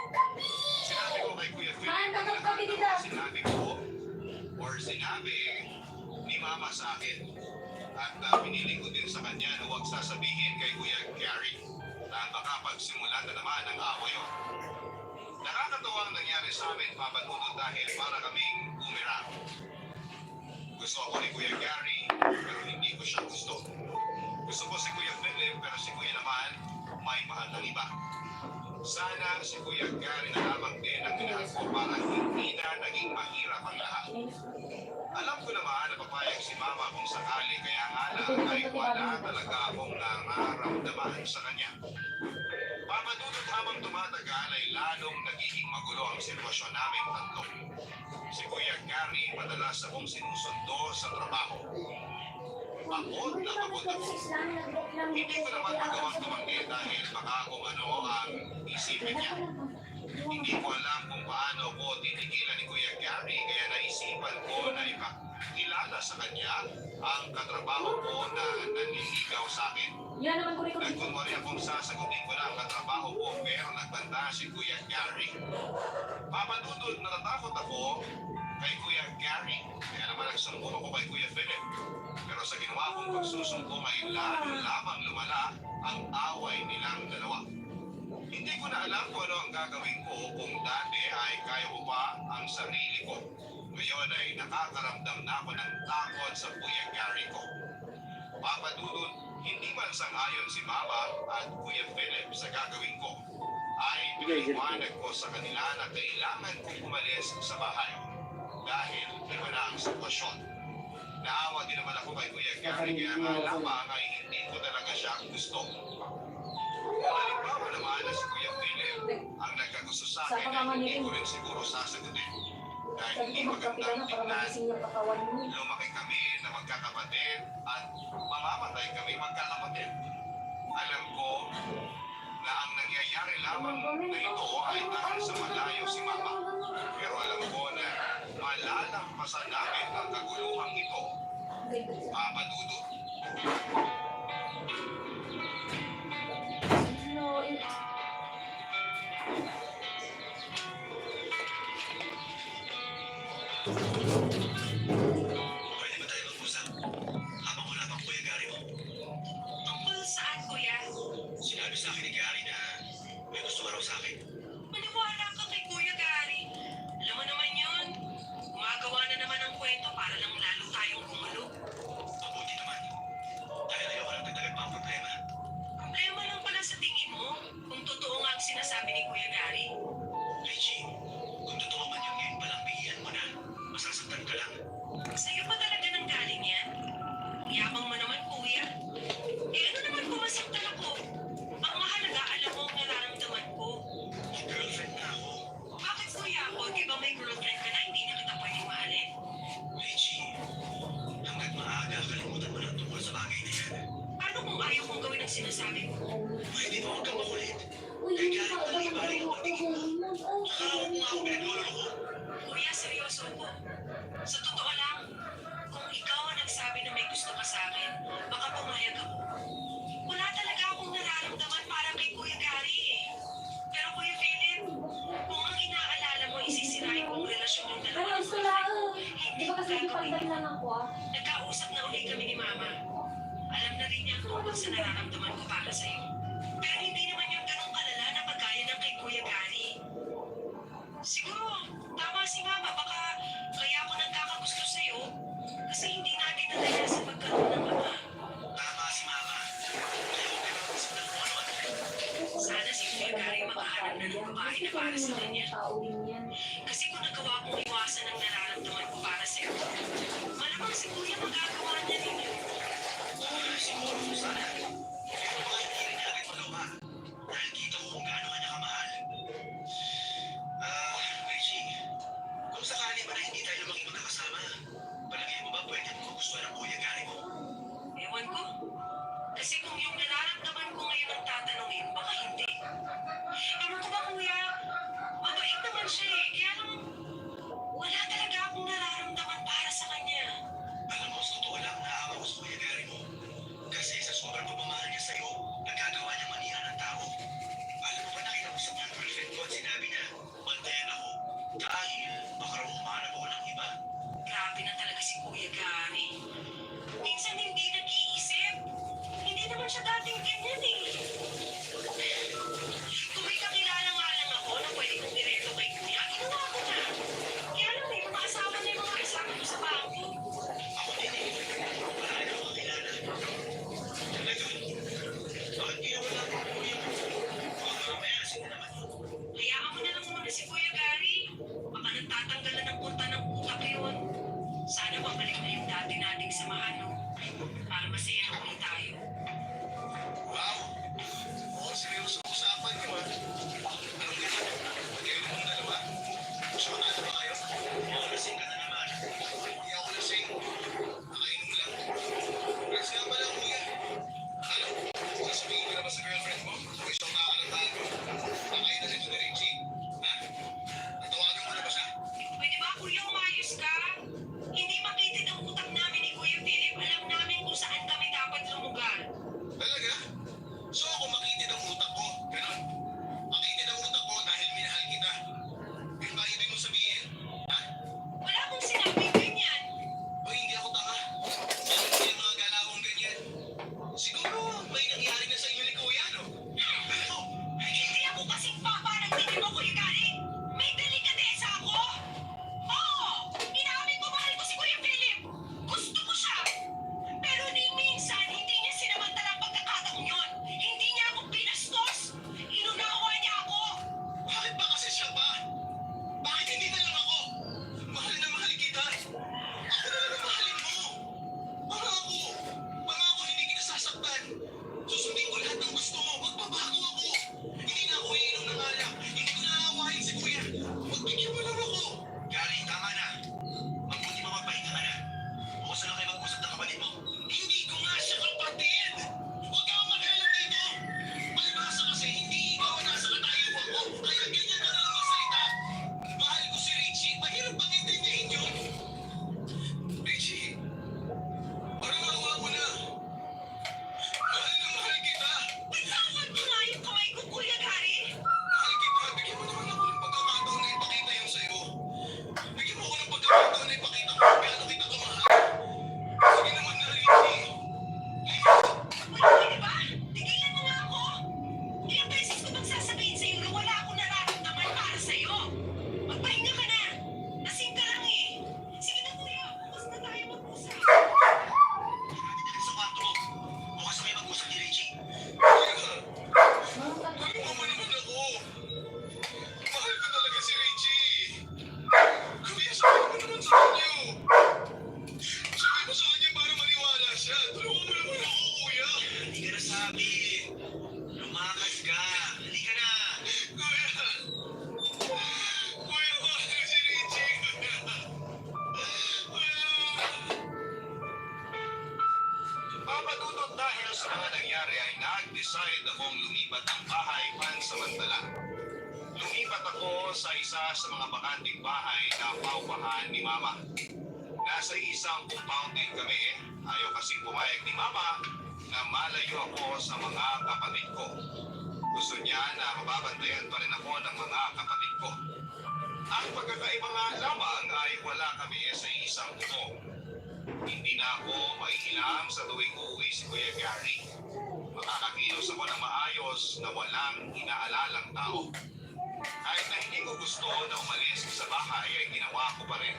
Sinabi ko kay Kuya Philip Man, na takot ka, lahat ng Tita. mga sinabi ko or sinabi ni Mama sa akin. At pinili ko din sa kanya na huwag sasabihin kay Kuya Gary na baka pagsimulan na naman ang away yun. Nakakatawa ang nangyari sa amin, Papa Nuno, dahil para kaming umira. Gusto ako ni Kuya Gary, pero hindi ko siya gusto. Gusto ko si Kuya Philip, pero si Kuya naman may mahal ng iba. Sana si Kuya Gary na lamang din ang minahal ko para hindi na naging mahirap ang lahat. Alam ko naman na papayag si Mama kung sakali, kaya nga lang ay wala talaga akong nararamdaman sa kanya. Papadudot habang tumatagal ay lalong nagiging magulo ang sitwasyon namin tatlo. Si Kuya Gary madalas akong sinusundo sa trabaho. Pagod na pagod ako. Hindi ko naman magawang tumanggi dahil baka kung ano ang isipin niya. Hindi ko alam kung paano ko titigilan ni Kuya Gary, kaya naisipan ko na ipakilala sa kanya ang katrabaho ko na nanliligaw sa akin. Yan naman ko rin. Nagkunwari akong sasagutin ko na ang katrabaho ko, pero nagbanta si Kuya Gary. Papadudod, natatakot ako kay Kuya Gary, kaya naman nagsumbong ako kay Kuya Philip. Pero sa ginawa kong pagsusumbong ay lalo lamang lumala ang away nilang dalawa. Hindi ko na alam kung ano ang gagawin ko kung dati ay kaya ko pa ang sarili ko. Ngayon ay nakakaramdam na ako ng takot sa Kuya Gary ko. Papadudod, hindi man sang-ayon si Mama at Kuya Philip sa gagawin ko, ay pinaliwanag ko sa kanila na kailangan kong umalis sa bahay dahil iba na ang sitwasyon. Naawa din naman ako kay Kuya Gary, kaya nga lamang ay hindi ko talaga siya gusto. Halimbawa naman na si Kuya Philip ang nagkagusto sa akin ay hindi ko rin siguro sasagutin. Dahil Sabi hindi ko magkapila magandang na para tingnan. magising yung katawan mo. Lumaki kami na magkakapatid at mamamatay kami magkakapatid. Alam ko na ang nangyayari lamang na ito ay dahil sa malayo si Mama. Pero alam ko na malalampasan namin ang kaguluhang ito. Papa Dudo. No, Pwede ba tayo mag-usap? Habang wala pang Kuya Gary mo. Tungkol saan, kuya? Sinabi sa akin ni Gary na may gusto ka raw sa akin. Maniwala ka kay Kuya Gary. Alam mo naman yun. Gumagawa na naman ng kwento para lang lalo tayong gumulo. Mabuti naman. Dahil ayoko lang dagdagan pa ang problema. Problema lang pala sa tingin mo kung totoo nga ang sinasabi ni Kuya Gary. Reggie, kung totoo man yung ngayon palang bihiyan mo na, masasaktan ka lang. Sa'yo pa talaga nang galing yan? Yabang mo naman, kuya. Eh ano naman kung masaktan ako? Ang mahalaga, alam mo ang nararamdaman ko. May girlfriend na ako. Bakit kuya ako? Di ba may girlfriend ka na hindi na kita pwedeng mahalin? Reggie, hanggat maaga, kalimutan mo lang tungkol sa bagay na yan. Paano kung ayaw kong gawin ang sinasabi mo? Pwede ba huwag kang makulit? Kay Gary mo lang ibaling ang pagtingin mo. Akala mo nga ako pinagluloko. Kuya, seryoso ko. Sa totoo lang, kung ikaw ang nagsabi na may gusto ka sa akin, baka pumayag ako. Wala talaga akong nararamdaman para kay Kuya Gary eh. Pero Kuya Philip, kung ang inaalala mo isisirain kong relasyon ng dalawa ano, ng gusto boyfriend lang. ko, Di hindi ba ko kasi gagawin ipagdal yun. lang ako ah. Nagkausap na ulit kami ni Mama. Alam na rin niya ang tungkol sa nararamdaman ko para sa'yo. Pero hindi naman yung ganun kalala na pagkaya ng kay Kuya Gary. Siguro, tama si Mama. Baka kaya ako nagkakagusto sa'yo. Kasi hindi natin nadaya sa pagkaroon ng ama. Tama si Mama. Kaya huwag ka na mag-isip ng kung ano-ano. Sana si Kuya Gary makaharap para Hindi sa naman kanya. yung tao din yan. Kasi kung nagawa kong iwasan ang nararamdaman ko para sa'yo, malamang si Kuya magagawa niya din yun. Siguro sana. Pero baka hindi rin niya agad magawa. Dahil kita ko kung gaano ka niya kamahal. Reggie, kung sakali ba na hindi tayo maging magkakasama, palagay mo ba pwede mo magustuhan ang Kuya Gary mo? Ewan ko. Kasi kung yung nararamdaman ko ngayon ang tatanungin, baka hindi. Ewan ko ba, Kuya? Mabait naman siya eh. Kaya lang, wala talaga akong nararamdaman para sa kanya. Alam mo, sa totoo lang, naawa ko sa Kuya Gary mo. Kasi sa sobrang pagmamahal niya sa'yo, nagkagawa niya manira ng tao. Alam mo ba nakinausap niya ang girlfriend ko at sinabi niya, bantayan ako. Dahil baka raw humanap ako ng iba. Grabe na talaga si Kuya Gary. Minsan hindi nag-iisip. Hindi naman siya dating ganyan eh. Kung may kakilala nga lang ako na pwede kong direto kay Kuya, ginawa ko na. Kaya lang may mga asawa na yung mga kasama ko sa bangko. Ako din eh. Marami na akong kakilala. Talaga? Bakit ginawa lang ang Kuya mo? Baka mamaya sila naman yun. Hayaan mo na lang muna si Kuya Gary. Baka nagtatanggalan ng punta ng utak yun. Sana mabalik na yung dati nating samahan, no? Para masaya na ulit tayo. Wow! Mukhang seryoso usapan niyo ah. Anong ganyan? Magkailan mong dalawa? Sumunado ba kayo? Mukhang lasing ka na naman. Hindi ako lasing. Nakainom lang. Rest nga pala, kuya. Ano? Sasabihin ko na ba sa girlfriend mo? Kung isang kakalantahan mo? Nakain na nito ni Richie. Ha? Natawagan mo na ba siya? Pwede ba, Kuya, umayos ka? Hindi makitid ang utak namin ni Kuya Philip. Alam namin kung saan kami dapat lumugar. Talaga? So ako makitid ang utak ko. Ganon. Makitid ang utak ko dahil minahal kita. Yun ba ibig mong sabihin? Ha? Wala akong sinabing ganyan. O hindi ako tanga. Bakit hindi ang mga galawang ganyan? Siguro may nangyari na sa inyo ni Kuya, no? Ano? Hindi ako kasing papa ng tingin mo, Kuya Gary. May delikadesa ako. Oo, inamin ko mahal ko si Kuya Philip. Gusto ko siya. Pero ni minsan, hindi niya sinamantala ang pagkakataong yun. Hindi niya ako pinastos. Inunawa niya ako. Bakit ba kasi siya pa? Bakit hindi na lang ako? Mahal na mahal kita. Ako na lang ang mahalin mo. Pangako. Pangako hindi kita sasaktan. Susundin ko lahat ng gusto mo. Magbabago ako. Hindi na ako iinom ng alak. Hindi ko na aawahin si Kuya. Magbigyan mo lang ako. Gary, tama na. Mabuti mo magpahinga ka na. Bukas na lang kayo mag-usap ng kapatid mo. Hindi ko nga siya kapatid. Huwag ka makialam dito. Palibhasa kasi hindi ikaw ang nasa katayuan ko. Kaya ganyan ka na lang magsalita. Mahal ko si Richie. Mahirap bang intindihin yun? Richie, parang awa mo na. Mahal kita. Bitawan mo nga yung kamay ko, Kuya Gary. Mahal kita. Bigyan mo naman ako ng pagkakataon na ipakita yun sa'yo. Bigyan mo ako ng pagkakataon na ipakita ko kung gaano kita kamahal. Sige naman na, Richie. Pwede ba? Tigilan mo nga ako. Ilang beses ko bang sasabihin sa'yo na wala akong nararamdaman para sa'yo? Magpahinga ka na. Lasing ka lang eh. Sige na, Kuya. Bukas na tayo mag-usap. Marami na rin sa kwarto mo. Bukas na kayo mag-usap ni Reggie. Kuya, Mga tulungan mo naman ako. Mahal ko talaga si Richie. Kuya, sabi mo naman sa kanya. Sabi mo sa kanya para maniwala siya. Tulungan mo naman ako, kuya. Hindi ka nasabi. Lumakas ka. Hindi ka na. Kuya. Kuya, mahal ko si Richie. Papadudot dahil sa mga nangyari ay nag-decide akong lumipat ng bahay pansamantala. Lumipat ako sa isa sa mga bakanting bahay na paupahan ni Mama. Nasa isang compound din kami. Ayaw kasing pumayag ni Mama na malayo ako sa mga kapatid ko. Gusto niya na mababantayan pa rin ako ng mga kapatid ko. Ang pagkakaiba nga lamang ay wala kami sa isang buko. Hindi na ako maihilam sa tuwing uuwi si Kuya Gary. Makakakilos ako ng maayos na walang inaalalang tao. Kahit na hindi ko gusto na umalis sa bahay ay ginawa ko pa rin.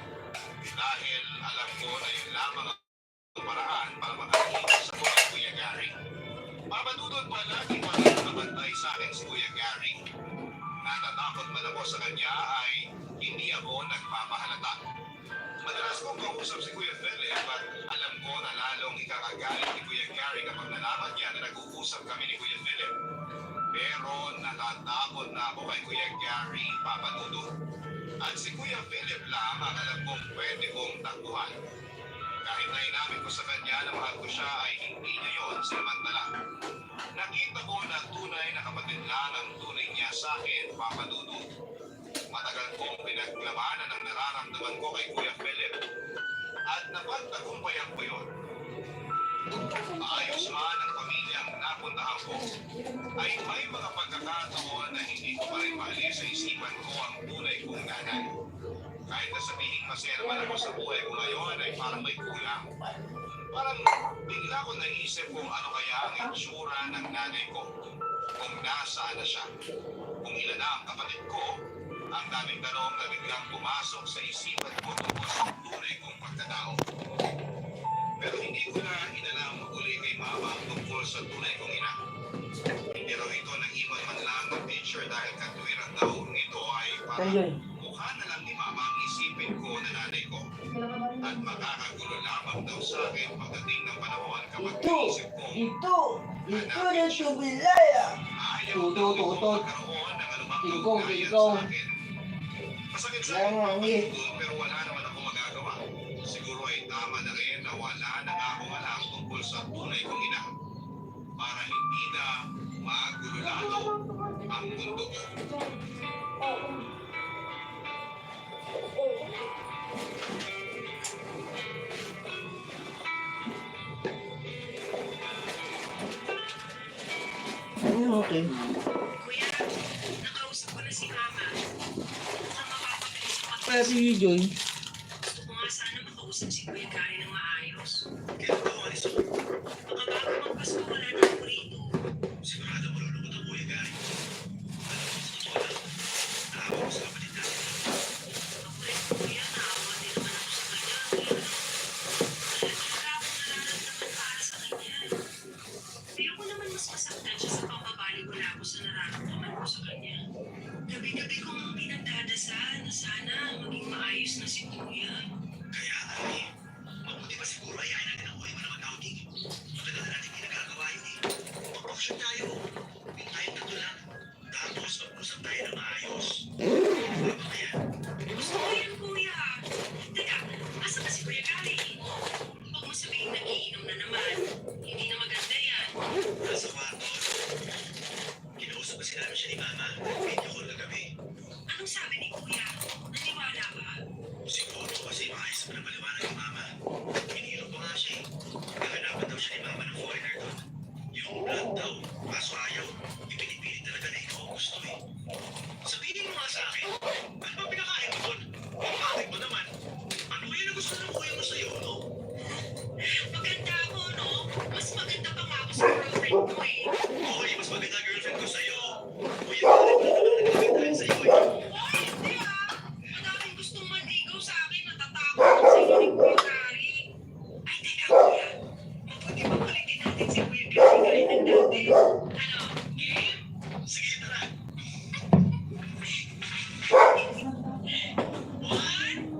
Dahil alam ko na yun lamang ang paraan para makakilos ako ng Kuya Gary. Papadudod pa lagi pa rin nakabantay sa akin si Kuya Gary. natatakot man ako sa kanya ay hindi ako nagpapahalata. Madalas kong kausap si Kuya Philip at alam ko na lalong ikakagalit ni Kuya Gary kapag nalaman niya na nag-uusap kami ni Kuya Philip. Pero natatakot na ako kay Kuya Gary, Papa Dudut. At si Kuya Philip lang ang alam kong pwede kong takbuhan. Kahit na inamin ko sa kanya na mahal ko siya ay hindi niya yun sinamantala. Nakita ko na tunay na kapatid lang ang tunay niya sa akin, Papa Dudut. Matagal kong pinaglabanan ang nararamdaman ko kay Kuya Philip at napagtagumpayan ko yun. Ayos man ang pamilyang napuntahan ko, ay may mga pagkakataon na hindi ko pa rin maalis sa isipan ko ang tunay kong nanay. Kahit na sabihin masaya naman ako sa buhay ko ngayon ay parang may kulang. Parang bigla ko naisip kung ano kaya ang itsura ng nanay ko. Kung nasaan na siya. Kung ilan na ang kapatid ko, ang daming tanong na biglang pumasok sa isipan ko tungkol sa tunay kong pagkatao. Pero hindi ko na inalam uli kay Mama ang tungkol sa tunay kong ina. Pero ito nag-iwan man lang ng picture dahil katwiran daw ito ay parang mukha na lang ni Mama ang isipin ko na nanay ko. At makakagulo lamang daw sa akin pagdating ng panahon kapag naisip ko Ito na subilaya. ayaw daw ito magkaroon ng anumang kaugnayan sa akin. Masakit sa akin mapagod pero wala naman ako magagawa. Siguro ay tama na rin na wala na nga akong alam tungkol sa tunay kong ina. Para hindi na magulo lalo ang mundo ko. Okay. Kuya, nakausap ko na si Mama. Mukhang mapapabilis ang Kaya si Joy. Gusto ko nga sana makausap si Kuya Gary ng maayos. Kailan daw alis ako? Baka bago magpasko wala na ako rito. Sigurado malulungkot ang Kuya Gary. Alam mo, sa totoo lang, naawa ko sa kapatid natin. Ako rin, Kuya, naawa din naman ako sa kanya. Kaya wala akong nararamdaman para sa kanya. Ayoko naman mas masaktan siya sa pambabaliwala ko sa nararamdaman ko sa kanya. Gabi-gabi kong pinagdadasal na sana maging maayos na si Kuya. Kaya ay, mabuti pa siguro ayahin natin ang Kuya naman tao dito. Matagal na natin ginagagawa yun eh. Mag-option tayo. Yung tayong tatlo lang. Tapos mag-usap tayo ng maayos. Ano ba kaya? Gusto ko yan, Kuya. Teka, asa ba si Kuya Gary? Huwag mo sabihin nagiinom na naman. Hindi na maganda yan. Nasa kwarto. Kinausap kasi namin siya ni Mama. Video call kagabi. Anong sabi ni Kuya? Naniwala ba? Siguro kasi maayos pa na paliwanag ni Mama. Hinihilo pa nga siya eh. Naganapan daw siya ni Mama ng foreigner doon. Yung blood daw. Kaso ayaw. Ipinipilit talaga na ikaw ang gusto eh. Sabihin mo nga sa akin. Ano ba pinakain mo doon? Ang bakit mo naman? Ano kaya na gusto ng kuya mo sa'yo, no? Maganda ako, no? Mas maganda pa nga ako sa girlfriend ko eh. Okay, mas maganda girlfriend ko sa'yo. Kuya, bakit mo naman nagkagandahan sa'yo eh? Ay, hindi ah! Madaming gustong manligaw sa akin. Natatakot ako sa inyo ni Kuya Gary. Ay, teka, Kuya. Mabuti pa kulitin natin si Kuya Gary kahit ng dati. Ano? Game? Sige, tara. One,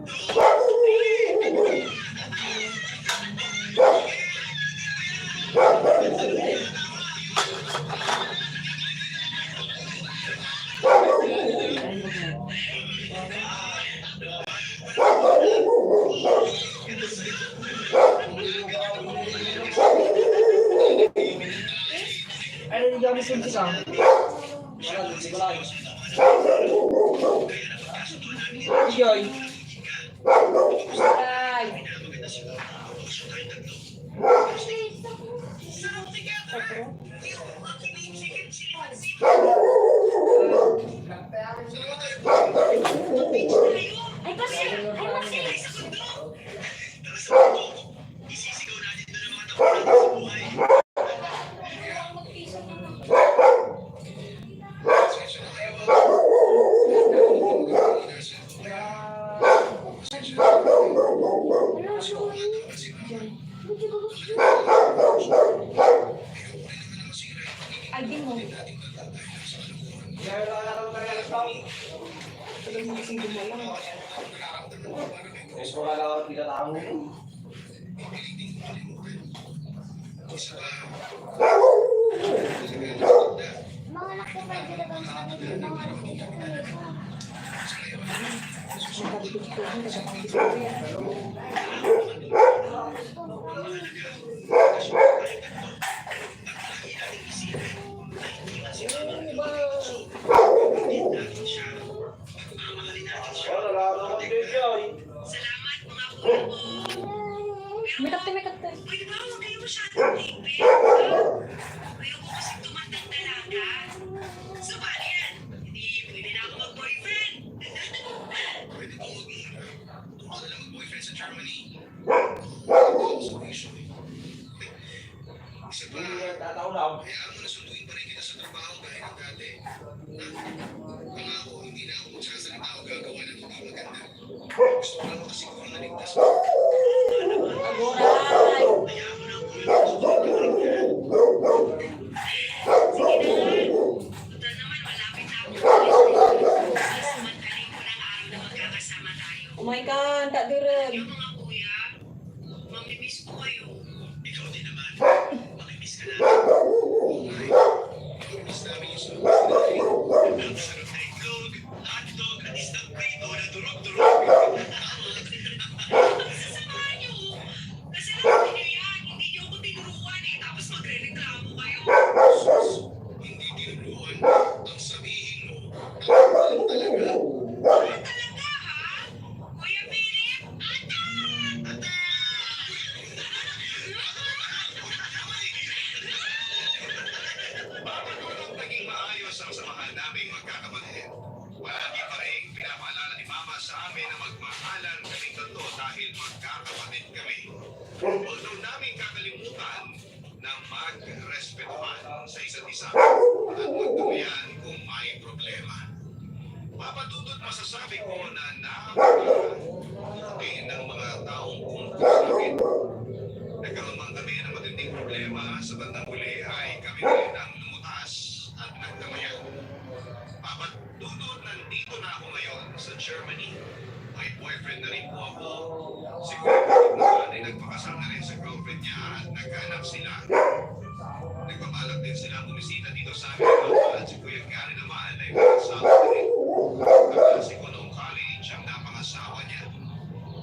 two, three. Ano yung gamit yung sika? Si Joy. Ay. Ay, kasi! Ay, kasi! Tara sa bundok. Isisigaw natin doon ang mga takot natin sa buhay. Pasensya na kayo. Ay, di mo. Kaya wala na akong kaya Tagal mo kasing gumalaw. Gusto ko nga lang ako pinatawag mo. Mga nakipag dito ba sa amin yung mga dito ko nito? Wala lang din, Joy. Salamat mga kuya ko. May kapte, may kapte. Uy, ba, huwag kayo masyadong tipid. Ayoko kasi tumandang dalaga. So, paano yan? Hindi pwede na ako mag-boyfriend. Pwede ko doon ka na lang mag-boyfriend sa Germany. Isa pa, Tataw lang. hayaan mo na sunduin pa rin kita sa trabaho gaya ng dati. Pangako, hindi na ako magsasalita o gagawa ng hindi maganda. Gusto ko lang makasiguro na ligtas mo. Agoray! Hayaan mo na ako sunduin ka rin niya. Sige na. Total naman, malapit na ako. Mas madaling ko ng araw na magkakasama tayo. Oh my God, tak direm. Yung mga kuya, mamimiss ko kayo. Ikaw din naman. Makimiss ka namin. Okay. Makimiss namin yung sunod na rin. Ang sarap na itlog, hotdog, at isang prito na durog-durog. Sasamahan niyo. Kasi naman niyo yan. Hindi niyo ako tinuruan eh. Tapos magre-reklamo kayo. Sus, hindi tinuluan. Ang sabihin mo, ang talaga. Ano talaga ha? Kuya Philip? Atak! Mapatulong naging maayos ang samahan naming magkakapatid. Palagi pa rin pinapaalala ni Mama sa amin na magmahalan kaming tatlo dahil magkakapatid kami. Although namin kakalimutan na magrespetuhan sa isa't isa at magtuloyan kung may problema. Mapatutod masasabi ko na napakabuti ng mga taong kumukuha sa akin. Nagkaroon man kami ng matinding problema sa bandang huli ay kami rin ang lumutas at nagkamayan. Papatutod, nandito na ako ngayon sa Germany. May boyfriend na rin po ako. Si Kuya naman ay nagpakasal na rin sa girlfriend niya at nagkaanak sila. Nagbabalak din sila bumisita dito sa amin at si Kuya Gary naman ay mag-asawa na rin. Kaklase ko noong college ang napangasawa niya.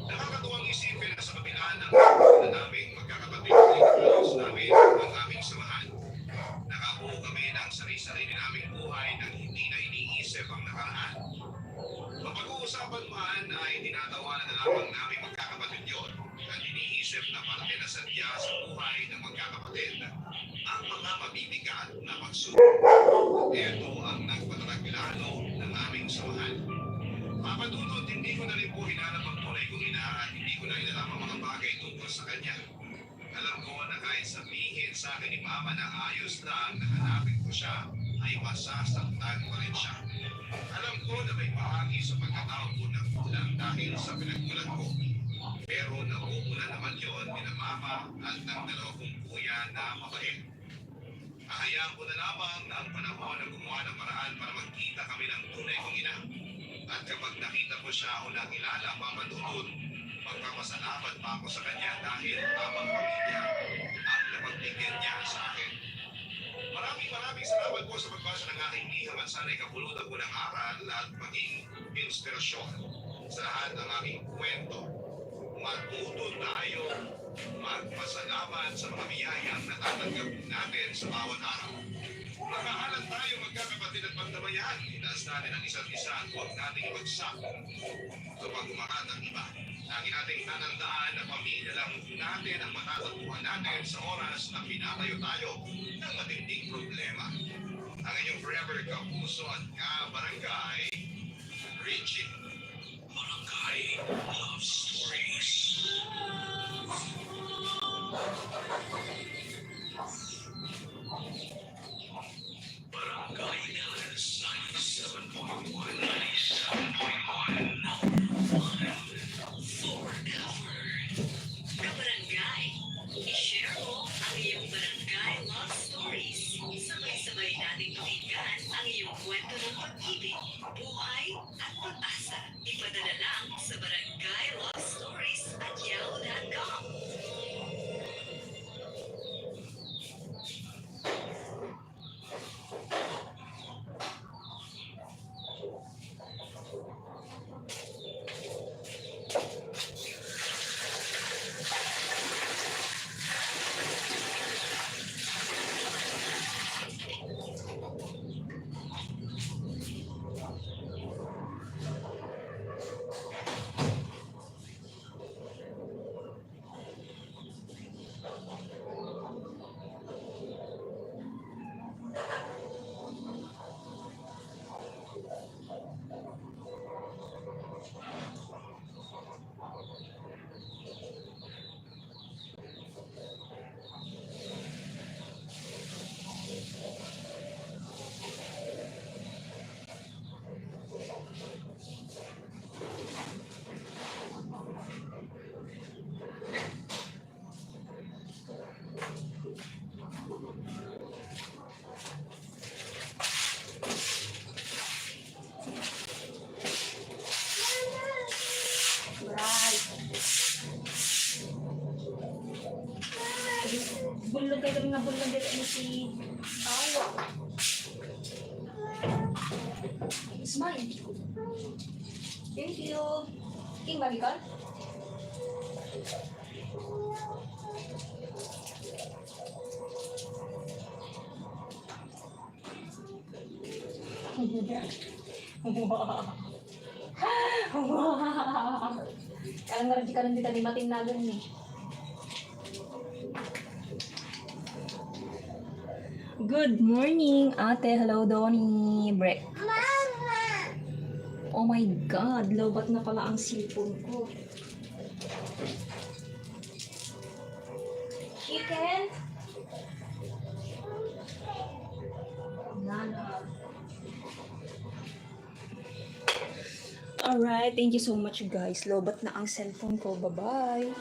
Nakakatuwang isipin na sa kabila ng na naming magkakapatid ay nakalos namin ang aming samahan. Nakabuo kami ng sarili-sarili naming buhay nang hindi na iniisip ang nakaraan. Mapag-uusapan man ay tinatawanan na lamang namin magkakapatid yun at iniisip na parte na sadya sa buhay ng magkakapatid ang mga mabibigat na pagsubok. Ito ang nagpatatag lalo ng aming samahan. Papadunod, hindi ko na rin po hinanap ang tunay kong ina at hindi ko na inalam ang mga bagay tungkol sa kanya. Alam ko na kahit sabihin sa akin ni Mama na ayos lang na hanapin ko siya, ay masasaktan pa rin siya. Alam ko na may bahagi sa pagkatao ko na kulang dahil sa pinagmulan ko. Pero nauuna naman yon ni na Mama at ng dalawa kong kuya na mabait. Ahayaan ko na lamang na ang panahon na gumawa ng paraan para magkita kami ng tunay kong ina. At kapag nakita ko siya o nakilala papadunod, magpapasalamat pa ako sa kanya dahil tamang pamilya ang napagbigyan niya sa akin. Maraming salamat po sa pagbasa ng aking liham at sana'y kapulutan ko ng aral at maging inspirasyon sa lahat ng aking kwento. Matuto tayo magpasalamat sa mga biyayang natatanggap natin sa bawat araw. Magkahalan tayo magkakapatid at pagtabayan. Itaas natin ang isa't isa at huwag nating ibagsak kapag umakat ang iba. Lagi nating tatandaan na pamilya lang natin ang matatagpuan natin sa oras na pinatayo tayo ng matinding problema. Ang inyong forever kapuso at ka-barangay, Richie. Barangay Love Stories. Barangay LS 97.1 Kabarangay, i-share mo ang iyong barangay love stories. Sabay-sabay nating pakinggan ang iyong kwento ng pag-ibig, buhay, Bulog kayo kami nga bulog dito ni si Awa. It's mine. Thank you. King bagi ka? Kalang nga rin ka rin dito ni matinagan ni. Good morning, ate. Hello, Donnie. Mama! Oh my God, lobat na pala ang cellphone ko. Chicken? Nana. Alright, thank you so much guys. Lobat na ang cellphone ko. Bye-bye.